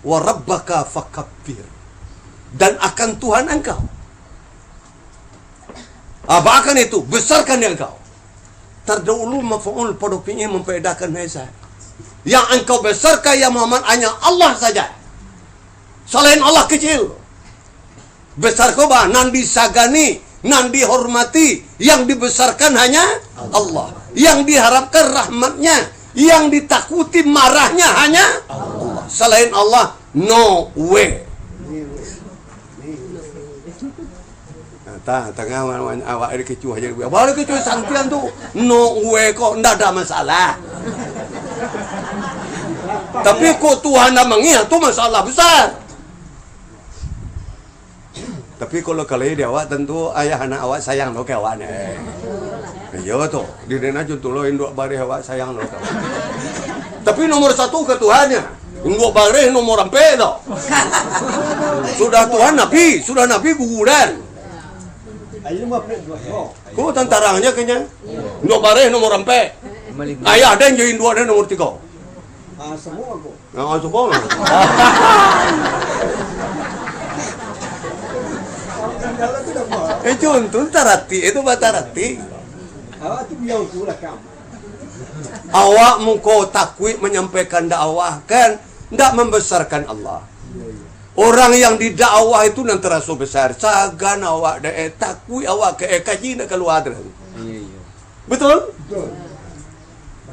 wa rabbaka fakabbir." Dan akan Tuhan engkau. Apa akan itu? Besarkan yang engkau. Tardahulu maf'ul pado fi'il mampaedahkan haizat. Yang engkau besarkan, ya Muhammad, hanya Allah saja. Selain Allah kecil. Besar ko ba, nan disagani, nan dihormati, yang dibesarkan hanya Allah. Yang diharapkan rahmatnya, yang ditakuti marahnya hanya Allah. Selain Allah, no way. Nah, ta-, tangah wan-, wan-, awak ada kecuah je. Awak ada kecuah santian tu, no way ko, ndak ada masalah. Tapi ko Tuhan dah mangih, tu masalah besar. Tapi kalau kalai di awak, tentu ayah anak awak sayang lo ka awak ni. Iyo tu, di dena contoh lo induak bareh awak sayang lo ka awak. Tapi nomor satu ka Tuhan nya. Induak bareh nomor ampek tu. Sudah Tuhan Nabi, sudah Nabi guru dan. Ko tantarang je kanya. Induak bareh nomor ampek. Ayah den jo induak den nomor tigo. Ah, semua ko. Ah, semua. Eh, contoh taratik, itu bataratik. Awak tu biang tu lah, Kang. Awak mungko takuik manyampaikan dakwah, kan? Ndak mambesarkan Allah. Orang yang didakwah itu nan taraso besar. Sagan awak dek, eh, takuik awak ka, eh, kaji nak kalua tu. Iya, iya. Betul? Betul.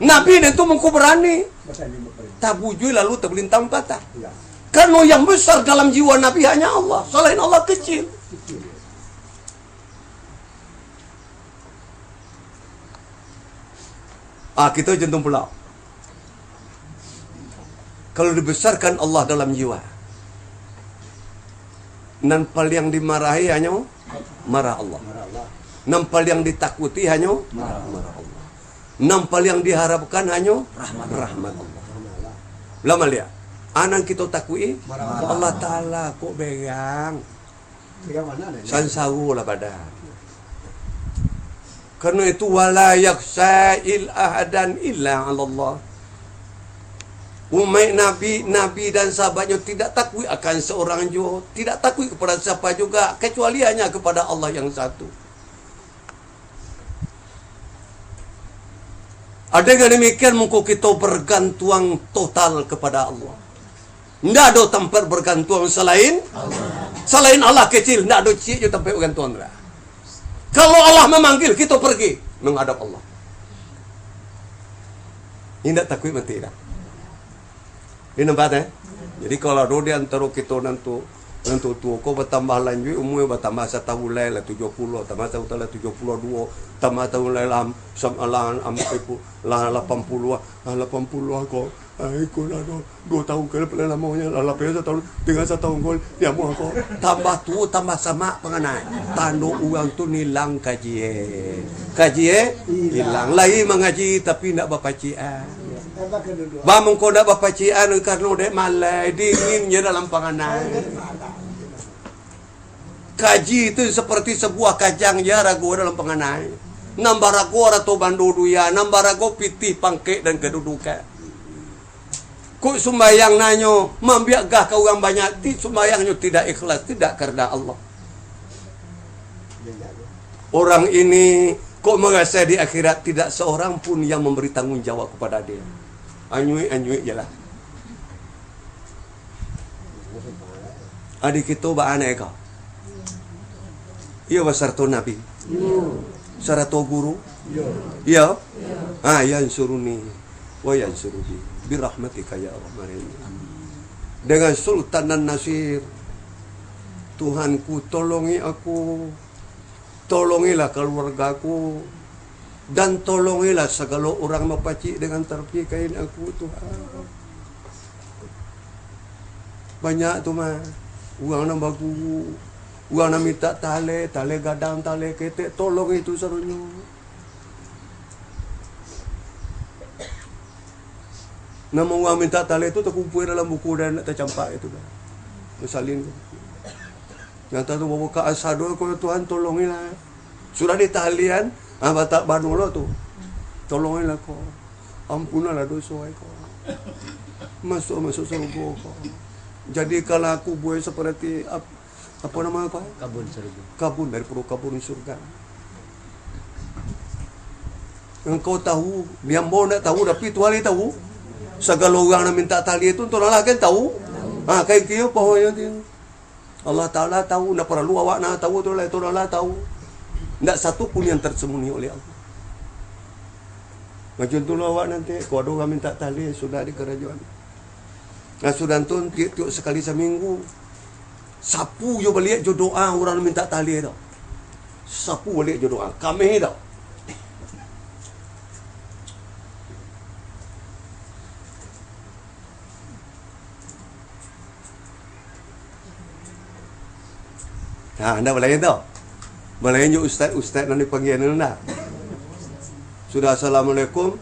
Nabi itu mangko barani. Berani, berani. Tabujui lalu tabalintang patah. Iya. Karena yang besar dalam jiwa Nabi hanya Allah. Selain Allah kecil. Kecil. Ah, kita contoh pula. Kalau dibesarkan Allah dalam jiwa, nan paliang dimarahi hanyo marah Allah. Nan paliang ditakuti hanyo marah Allah. Nan paliang diharapkan hanyo rahmat Allah. Lah maliek, anan kito takuti Allah Ta'ala kok berang. Sansaro lah badan. Karena itu, wala yakhsha il ahadan illa Allah. Umaik Nabi, Nabi dan sahabatnya tidak takut akan seorang juo, tidak takut kepada siapa juga, kecuali hanya kepada Allah yang satu. Dengan demikian, mangko kito bergantuang total kepada Allah. Ndak ado tampek bergantuang salain, salain Allah kecil, ndak ado ciek jo tampek bergantuang tu lah. Kalau Allah memanggil, kito pergi menghadap Allah. Indak takuik mati dah. Ini nampak, eh? Jadi, kalau ado di antaro kito nan tu, nan tu tuo ko batambah lanjuik umua, batambah satahun lai lah tujuah puluah, tambah satahun lai tujuah puluah duo, tambah tahun lai lah, sam-, lah, am-, lah lapan puluah, ah, lapan puluah ko. Ai, ko lah duo, duo tahun ko lah paling lamonyo, lah lapeh satahun, tingga satahun ko, ya, amuah ko. Tambah tuo, tambah samak panganai. Tando urang tu hilang kaji, eh. Kaji, eh? Hilang. Hilang. Lai mangaji, tapi ndak bapacik, ah. Bamungko ndak bapacik, ah, karano dek malai, dingin je dalam panganai. Kaji tu seperti sebuah kajang je harago dalam panganai. Nan barago arato bando dunia, nan barago pitih, pangkek, dan kedudukan. Kok sumbayang nanyo mambiak gah ka urang banyak, ti-, sumbayangnyo tidak ikhlas, tidak karena Allah. Orang ini kok marasa di akhirat tidak seorang pun yang memberi tanggung jawab kepada dia. Anyuik-anyuik je lah. Adi kito baa nyo ko? Iyo, basarato Nabi. Iyo. Sarato guru. Iyo. Iyo. Iyo. Ha, yansuruni wa yansuru bi, birahmatika ya arhamar rahimin. Dengan Sultan dan Nasir. Tuhanku, tolongi aku. Tolongilah kaluargaku, dan tolongilah sagalo urang bapacik dengan tarpi kain aku, Tuhan. Banyak tu mah, urang nan baguru, urang nan mintak taleh, taleh gadang, taleh ketek, tolong itu sadonyo. Nama urang mintak taleh tu takumpua dalam buku dan nak tacampak itu dah. Basalin tu. Nyata tu babuka asado ko, Tuhan, tolongilah. Sudah ditalian, ah, batak banu lo tu. Tolongilah ko. Ampunanlah doso ai ko. Masuk, masuk surga ko. Jadikanlah aku buai seperti ap-, apa nama ko? Kabun surga. Kabun daripada kabun surga. Engkau tahu, ni ambo ndak tahu, tapi Tuhan lai tahu. Sagalo urang nan mintak taleh tu, Tuhan Allah kan tahu. Ha, kayak gitu pokoknya tu. Allah Ta'ala tahu, ndak paralu awak nan tahu tu lai, Tuhan Allah tahu. Ndak satu pun yang tersembunyi oleh Allah. Macam tu lah awak nanti, kalau ada orang minta taleh, sudah di kerajaan. Nah, sudah tu, tiap-tiap sekali seminggu, sapu jo baliak jo doa urang minta taleh tu. Sapu baliak jo doa. Kameh tu. Ha, ndak balain tu. Balain jo ustaz-ustaz nan dipanggia tu ndak. Sudah assalamualaikum,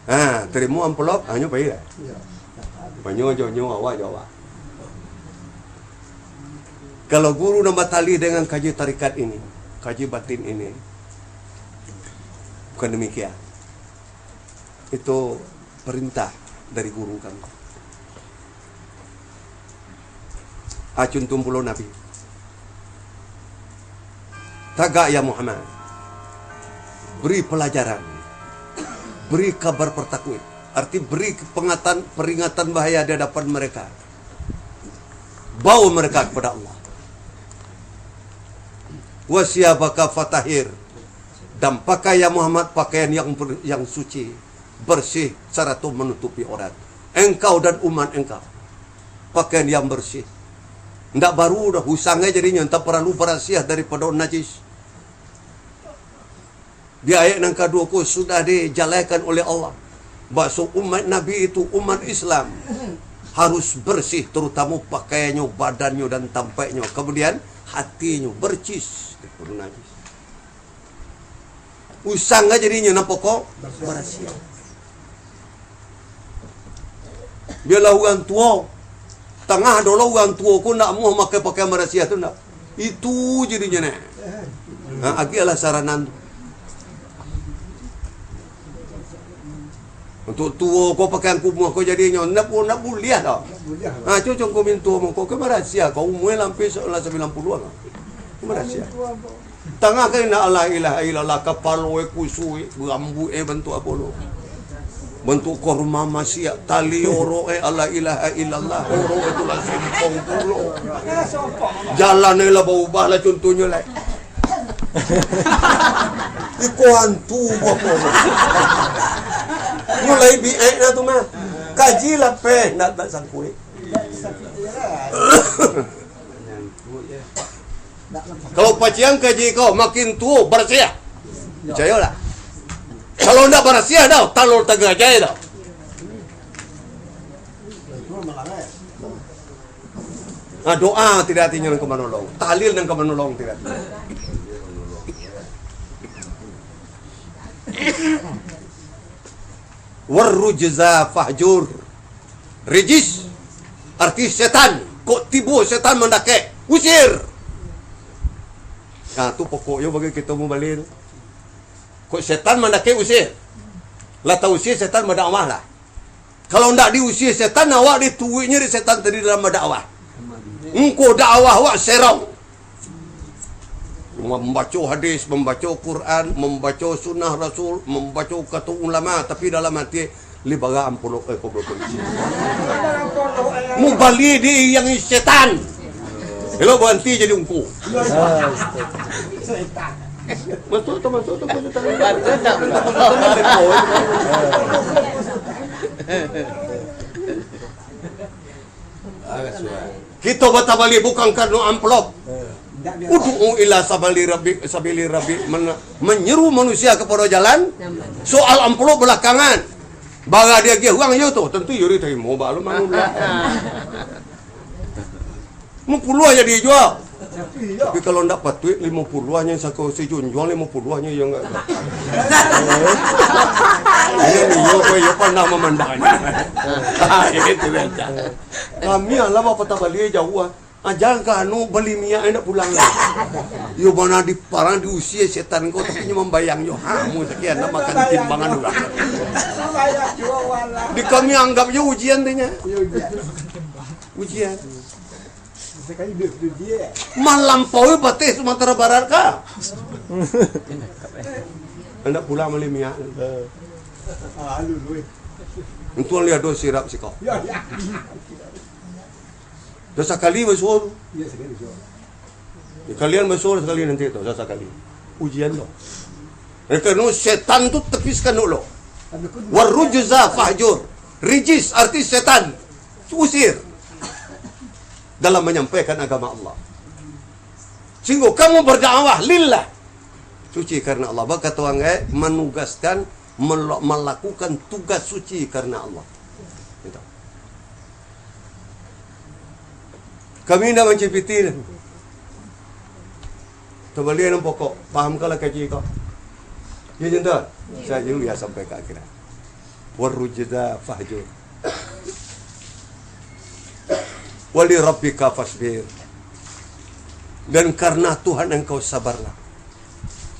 ha, tarimo amplop, ha, nyo pai lah. Panyo jo nyo, awak jo awak. Kalau guru nan bataleh dengan kaji tarikat ini, kaji batin ini, bukan demikian. Itu perintah dari guru kami. Acun tumpulo Nabi. Tagak, ya Muhammad. Beri pelajaran. Beri kabar partakuik. Arti beri pengatan, peringatan bahaya di hadapan mereka. Bawa mereka kepada Allah. "Wa siyabaka fatahhir." Dan pakai, ya Muhammad, pakaian yang ber-, yang suci, bersih, sarato manutupi aurat. Engkau dan umat engkau, pakaian yang bersih. Ndak baru doh, usang ai jadinyo, ndak paralu barasiah daripado najis. Di ayat nan kaduo ko sudah dijalehkan oleh Allah, bakso umat Nabi itu, umat Islam, harus bersih, terutamo pakaiannyo, badannyo, dan tampeknyo. Kemudian, hatinyo bercis, najis. Usang aja dinyo, nan pokok barasiah. Bialah urang tuo, tangah dolo urang tuo ko ndak amuah makai pakaian barasiah tu ndak. Itu jadinyo neh. Ha, agiahlah saranan tu. Untuak tuo ko pakaian kumuah ko jadinyo, ndak bu-, ndak buliah doh. Ha, cucung ko mintuo mangko, ke barasiah ko, umua lampir se-, lah sambilan puluah lah. Ke barasiah. Tangah ka indak la ilaha illallah, kapalo e kusui, rambuik e bantuak apo lo? Bantuak korma masiak, tali orok e la ilaha illallah, orok e tu lah simpong pulo. Jalan e lah baubah lah contohnyo lai. Iko hantu ko apo? Mulai biek lah tu mah. Kaji lapeh, ndak, ndak sangkuik. Kalau paciang kaji kau makin tuo, barasiah. Picayolah. Kalau ndak barasiah doh, talua tagajai doh. Nah, doa tidak artinya nan ka manolong. Tahlil nan ka manolong tidak artinya. "Warrujza fahjur." Rijis, arti setan. Kok tibo setan mandakek, usir. Nah, tu pokoknyo bagi kito mubali tu. Kok setan mandakek, usir. Lah tausia setan badakwah lah. Kalau ndak diusia setan, awak dituruiknyo dek setan tadi dalam badakwah. Engko dakwah awak serong. Mambaco hadis, mambaco Quran, mambaco sunnah Rasul, mambaco kato ulama, tapi dalam hati, "Lai bara ampulok, eh, ko bapolisi." Mubali di yang setan. Elok baranti jadi ungku. Masuk tu, masuk tu, masuk tu. Kito batabali bukan karano amplop. Ud'u ila sabali rabbi, sabili rabbi, men-, menyeru manusia kepada jalan. Soal amplop belakangan. Bara diagiah urang yo tu, tentu yo ditarimo, balun anu lah. Limo puluah jadi juo. Tapi kalau ndak patuik, limo puluahnyo sako si junjuang, limo puluahnyo yo ndak. Iyo, iyo, ko iyo pandang mamandang. Itu biasa. Kami alah bapatabali jauah. Aja ka anu bali minyak ndak pulang. Iyo, bana diparang diusia setan ko, tapi nyo mambayang jo. Ha, mun sakian ndak makan timbangan urang. Di kami anggap jo ujian tu nyo. Ujian. Malampaui bateh Sumatera Barat ka. Ndak pulang bali minyak. Untuang lai ado sirap siko. Dah sakali basuo tu. Ya, kalian basuo sakali nanti tu, dah sakali. Ujian tu. Karano setan tu tepiskan dulu. Warrujza fahjur. Rijis arti setan. Usir. Dalam manyampaikan agama Allah. Singgo kamu berdakwah lillah. Suci karena Allah. Bakato anggaik manugaskan, melo-, malakukan tugas suci karena Allah. Gitu. Kami indak mancipiti. Tabali nan pokok, pahamkanlah kaji ko. Ya, jantan. Saya dulu ya sampai ke akhirat. Warrujza fahjur. Wali rabbika fasbir. Dan karena Tuhan engkau sabarlah.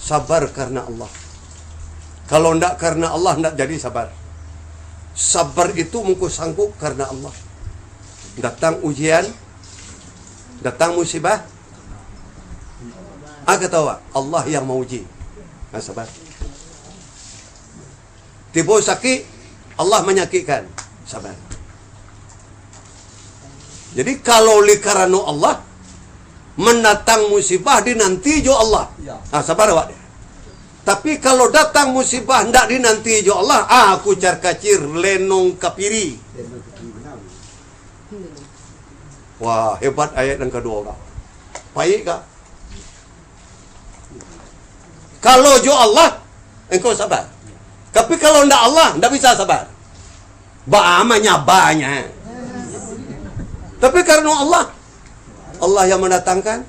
Sabar karena Allah. Kalau ndak karena Allah, ndak jadi sabar. Sabar itu mungko sanggup karena Allah. Datang ujian, datang musibah, ah, kata awak, Allah yang mauji. Ah, sabar. Tibo sakik, Allah manyakikkan. Sabar. Jadi, kalau oleh karano Allah, mandatang musibah dinanti jo Allah. Ya. Ha, sabar awak deh. Tapi, kalau datang musibah ndak dinanti jo Allah, ah, kucar kacir, lenong kapiri. Wah, hebat ayat nan kaduo, Kak. Paik, Kak. Kalau jo Allah, engkau sabar. Tapi kalau ndak Allah, ndak bisa sabar. Baa manyabanya. Tapi karano Allah, Allah yang mandatangkan,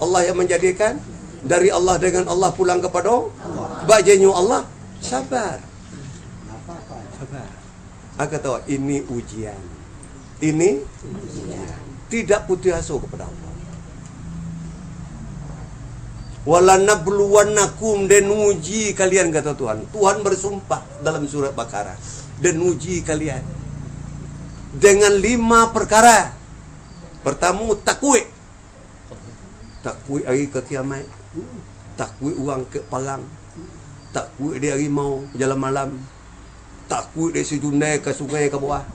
Allah yang manjadikan, dari Allah, dengan Allah pulang kapado, bak janyo Allah, sabar. Sabar. Aku tahu ini ujian. Ini ujian. Tidak putus asa kepada Allah. "Walanabluwannakum," den uji kalian, kata Tuhan. Tuhan bersumpah dalam surat Baqarah, "Den uji kalian dengan lima perkara." Pertamo, takuik. Takuik ari ka kiamaik. Takuik urang ka parang. Takuik di harimau jalan malam. Takuik di si Jundai ka sungai ka bawah.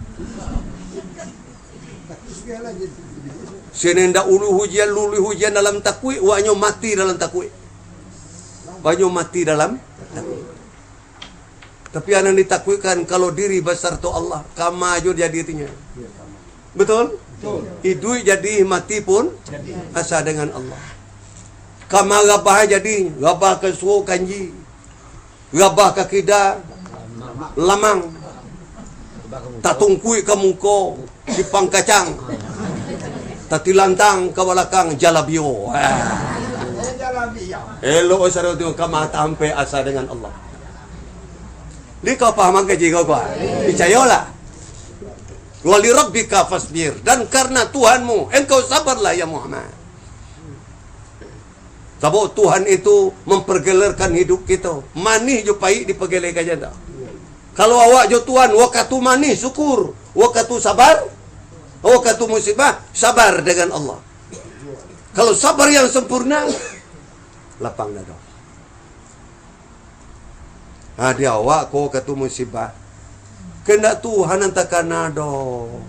Sinan indak ulu hujan, lulu hujan dalam takuik, wanyo mati dalam takuik. Wanyo mati dalam takuik. Tapi nan ditakuikkan, kalau diri basarto Allah, kama jo jadi tinyo. Betul? Betul. Iduik jadi, mati pun asa dengan Allah. Kama rabah jadi, rabah ka suo kanji, rabah ka kida lamang, tatungkuik ka muko sipang kacang, tatilantang ka balakang jalabio. Ah. Elok sado tu kama tampek asa dengan Allah. Di kau paham kaji kau kuah? Picayolah. "Wa li rabbika fasbir," dan karena Tuhanmu, engkau sabarlah, ya Muhammad. Sabab Tuhan itu mempergelerkan hidup kita. Manih jo paik dipagelehkan janda. Kalau awak jo Tuhan, wakatu manih, syukur. Wakatu sabar, wakatu musibah, sabar dengan Allah. Kalau sabar yang sempurna, lapang dado. Ha, di awak ko katu musibah. Kandak Tuhan nan takana doh.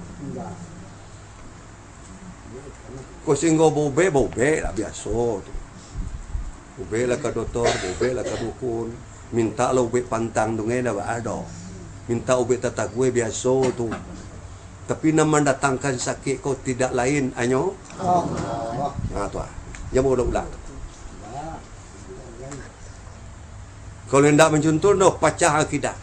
Ko singgo baubek, baubek lah biaso tu. Ubek lah ka dotor, ubek lah ka dukun. Mintak lah ubek pantang tu ngai dah baa doh. Mintak ubek tatague biaso tu. Tapi nan mandatangkan sakik ko tidak lain, hanyo Allah. Ha, tu ah. Jan baulang-ulang. Kalau indak mancuntuh, no, pacah akidah.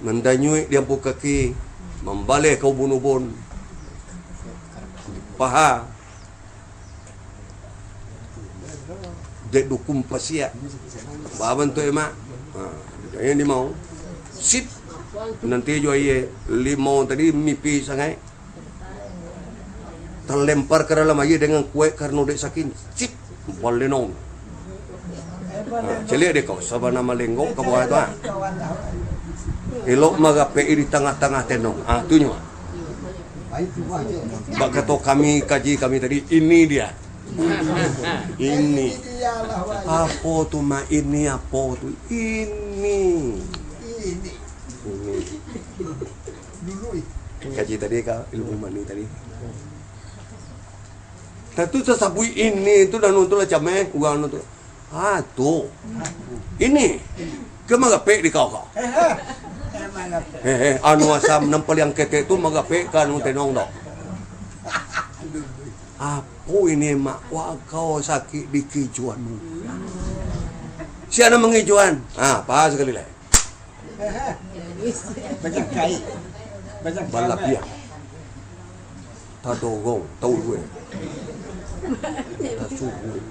Mandanyuik di ampu kaki, mambaleh ka ubun-ubun, di paha, dek dukun pasiak. Baa bantuak emak? Ha, jangan dimau. Sip. Nanti jo aia limau tadi mipih sangaik. Talempar ka dalam aia dengan kuaik karano dek sakin. Cip, balenong. Ha, caliak dek kau, sabana malenggok ka bawah tu, ha. Elok marapek di tangah-tangah tenong. Ha, tu nyo. Bak kato kami, kaji kami tadi, ini dia. Ini. Apo tu, Mak? Ini apo tu? Ini. Ini. Kaji tadi ka ilmu mani tadi. Tatu sasabuik ini tu, dah nonton lah cameh, urang nonton. Ah, tu. Ini. Ka marapek di kau, kau. Hehe, anu asam, nan paliang ketek tu marapek ka anu tenong tu. Apo ini, Mak? Wah, kau sakik di kijuan. Sia nan mangijuan? Ah, apa sakali lai? Balabiah. Tadorong, tahu duit. Tasuruik.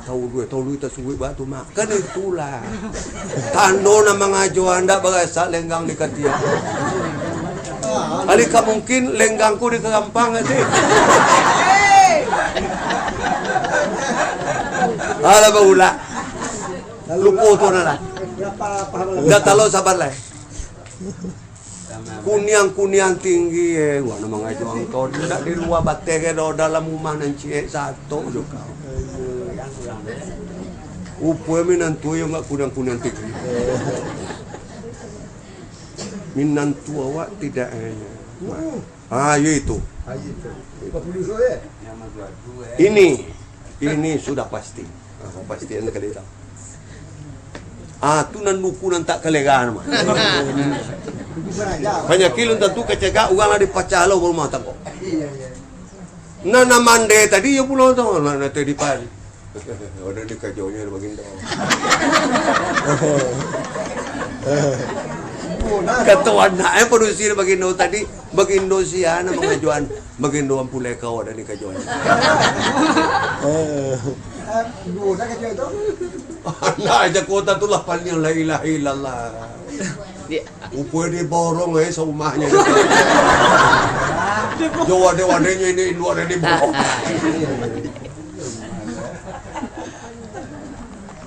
Tahu duit, tahu duit tasuruik batu, Mak. Kan itulah. Tando nan mangajo andak barasak lenggang di katiak. Alih ka mungkin lenggangku di karampang nanti. Alah, baulak. Lupo tu nah lah. Dah talo sabar lah. Kuniang-kuniang tinggi, eh. Wah, nama ngajo angkau. Ndak di lua bateh ke, do dalam rumah nan ciek sato jo kau. Rupo minantu yo ndak kuniang-kuniang tinggi. Minantu awak tidak enak. Ah, yo itu. Ah, yo itu. Ini, ini sudah pasti. Ah, kepastian kali tu. Ah, tu nan duku nan tak kalegan mah. Panyakik lun tantu kacegak urang lah dipacah lo rumah tanggo. Nah, nan mande tadi yo pulo tu, nah, nah, tadi pagi. Wadah ni kajonyo bagindo. Kato anak, eh, padusi bagindo tadi, bagindo sia nan mangajoan, bagindo ampulai kau wadah ni kajonyo. Eh, duo dah kajo tu. Anak aja kota tu lah paling la ilaha illallah. Rupo diborong, eh, saumahnyo. Jo wadah-wadahnyo ini induak dari borong.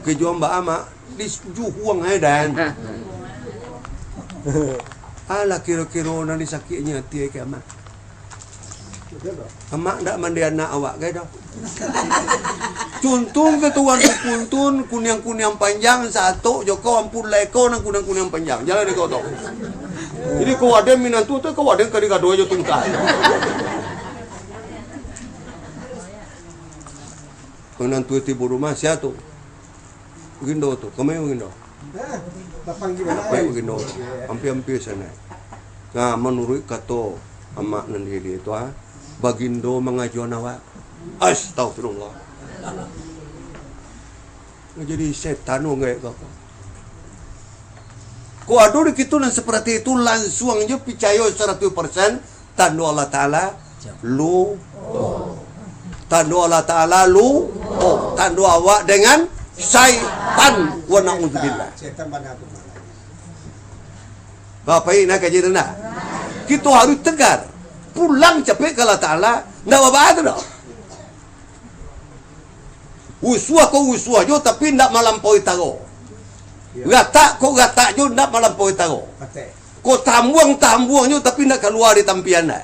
Kajuang ba amak, dijuhuang, eh, dan. Alah, kiro-kiro nan disakiknyo ati, eh, ka amak. Amak ndak mandi anak awak, gai doh. Cuntung ke tuan tu kuntun, kuniang-kuniang panjang, satok jo kau ampun lai kau nan kuniang-kuniang panjang. Jalan di kau tu. Jadi kau ado minantu tu, kau ado kadi gaduh jo tungkai. Minantu tibo rumah, sia tu? Bagindo tu, kami bagindo. Lapeh bagindo tu. Ampia-ampia sanai. Nah, manuruik kato amak nan di dia tu, ah, bagindo mangajuan awak. Astagfirullah. Jadi setan tu gaek ka apa? Kok ado di kitu nan seperti itu, langsuang jo picayo saratuih persen, tando Allah Taala lu, tando Allah Taala lu, oh, tando awak dengan syaitan. Wa na'udzubillah. Bapak Ibu, nak kaji rendah. Kito harus tegar. Pulang capek ka Allah Taala, ndak baa-baa tu doh. Usuah ko usuah jo, tapi ndak malampaui taro. Yo. Gatak ko gatak jo, ndak malampaui taro. Patek. Ko tambuang-tambuang jo, tapi ndak kalua di tampian doh.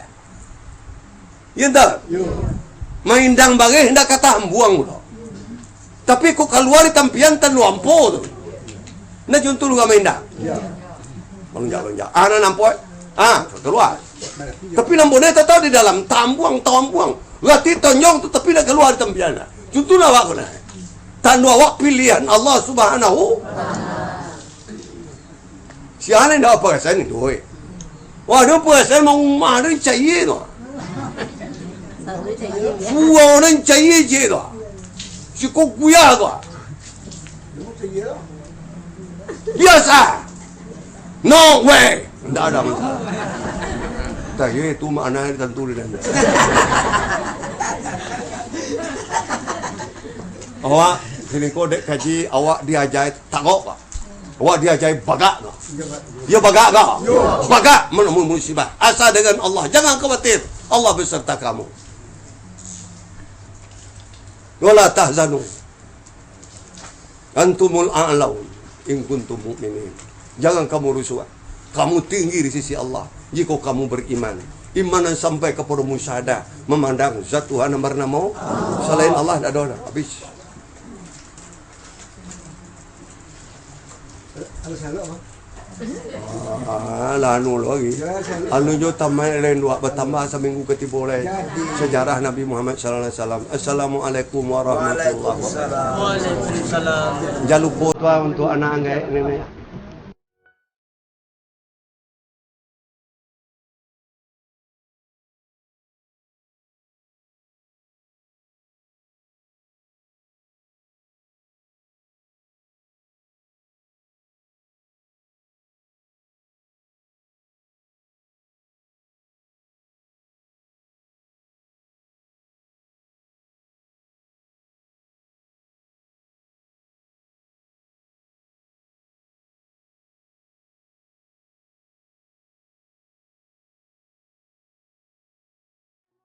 Iyo ndak? Yo. Maindang bareh ndak ka tambuang pulo. Tapi ko kalua di tampian, tando ampo tu. Nah, contoh urang maindang. Yo. Balunjak-balunjak. Ah, nan ampo, eh? Ah, kalua. Tapi nan boneh tatap di dalam, tambuang, tambuang. Rati tonjong tu, tapi ndak kalua di tampian. Contoh awak ko nah. Tando awak pilihan Allah Subhanahu. Sia nan indak baparasan itu, oi. Wah, ado parasan mah umah ado nan cayie tu. Surau nan cayie je tu. Siko guyah tu. Biasa. No way. Ndak ado masalah. Tah, yo, itu makna tantu di dalam. Awak, sini ko dek kaji, awak diaja tagok, Pak. Awak diajai bagak ko? Yo, bagak ko? Bagak menemui musibah. Asa dengan Allah, jangan khawatir. Allah beserta kamu. Wala tahzanu. Antumul a'laun in kuntum mu'minin. Jangan kamu rusuh. Kamu tinggi di sisi Allah jika kamu beriman. Iman yang sampai kepada musyahadah, memandang zat Tuhan yang bernama selain Allah, tidak ada dah. Habis. Ah, lah anu lo lagi. Anu jo tamai lain dua, bertambah seminggu ketiga lai. Sejarah Nabi Muhammad sallallahu alaihi wasallam. Assalamualaikum warahmatullahi wabarakatuh. Waalaikumsalam. Jangan lupa tu, ah, untuk anak anggai nenek.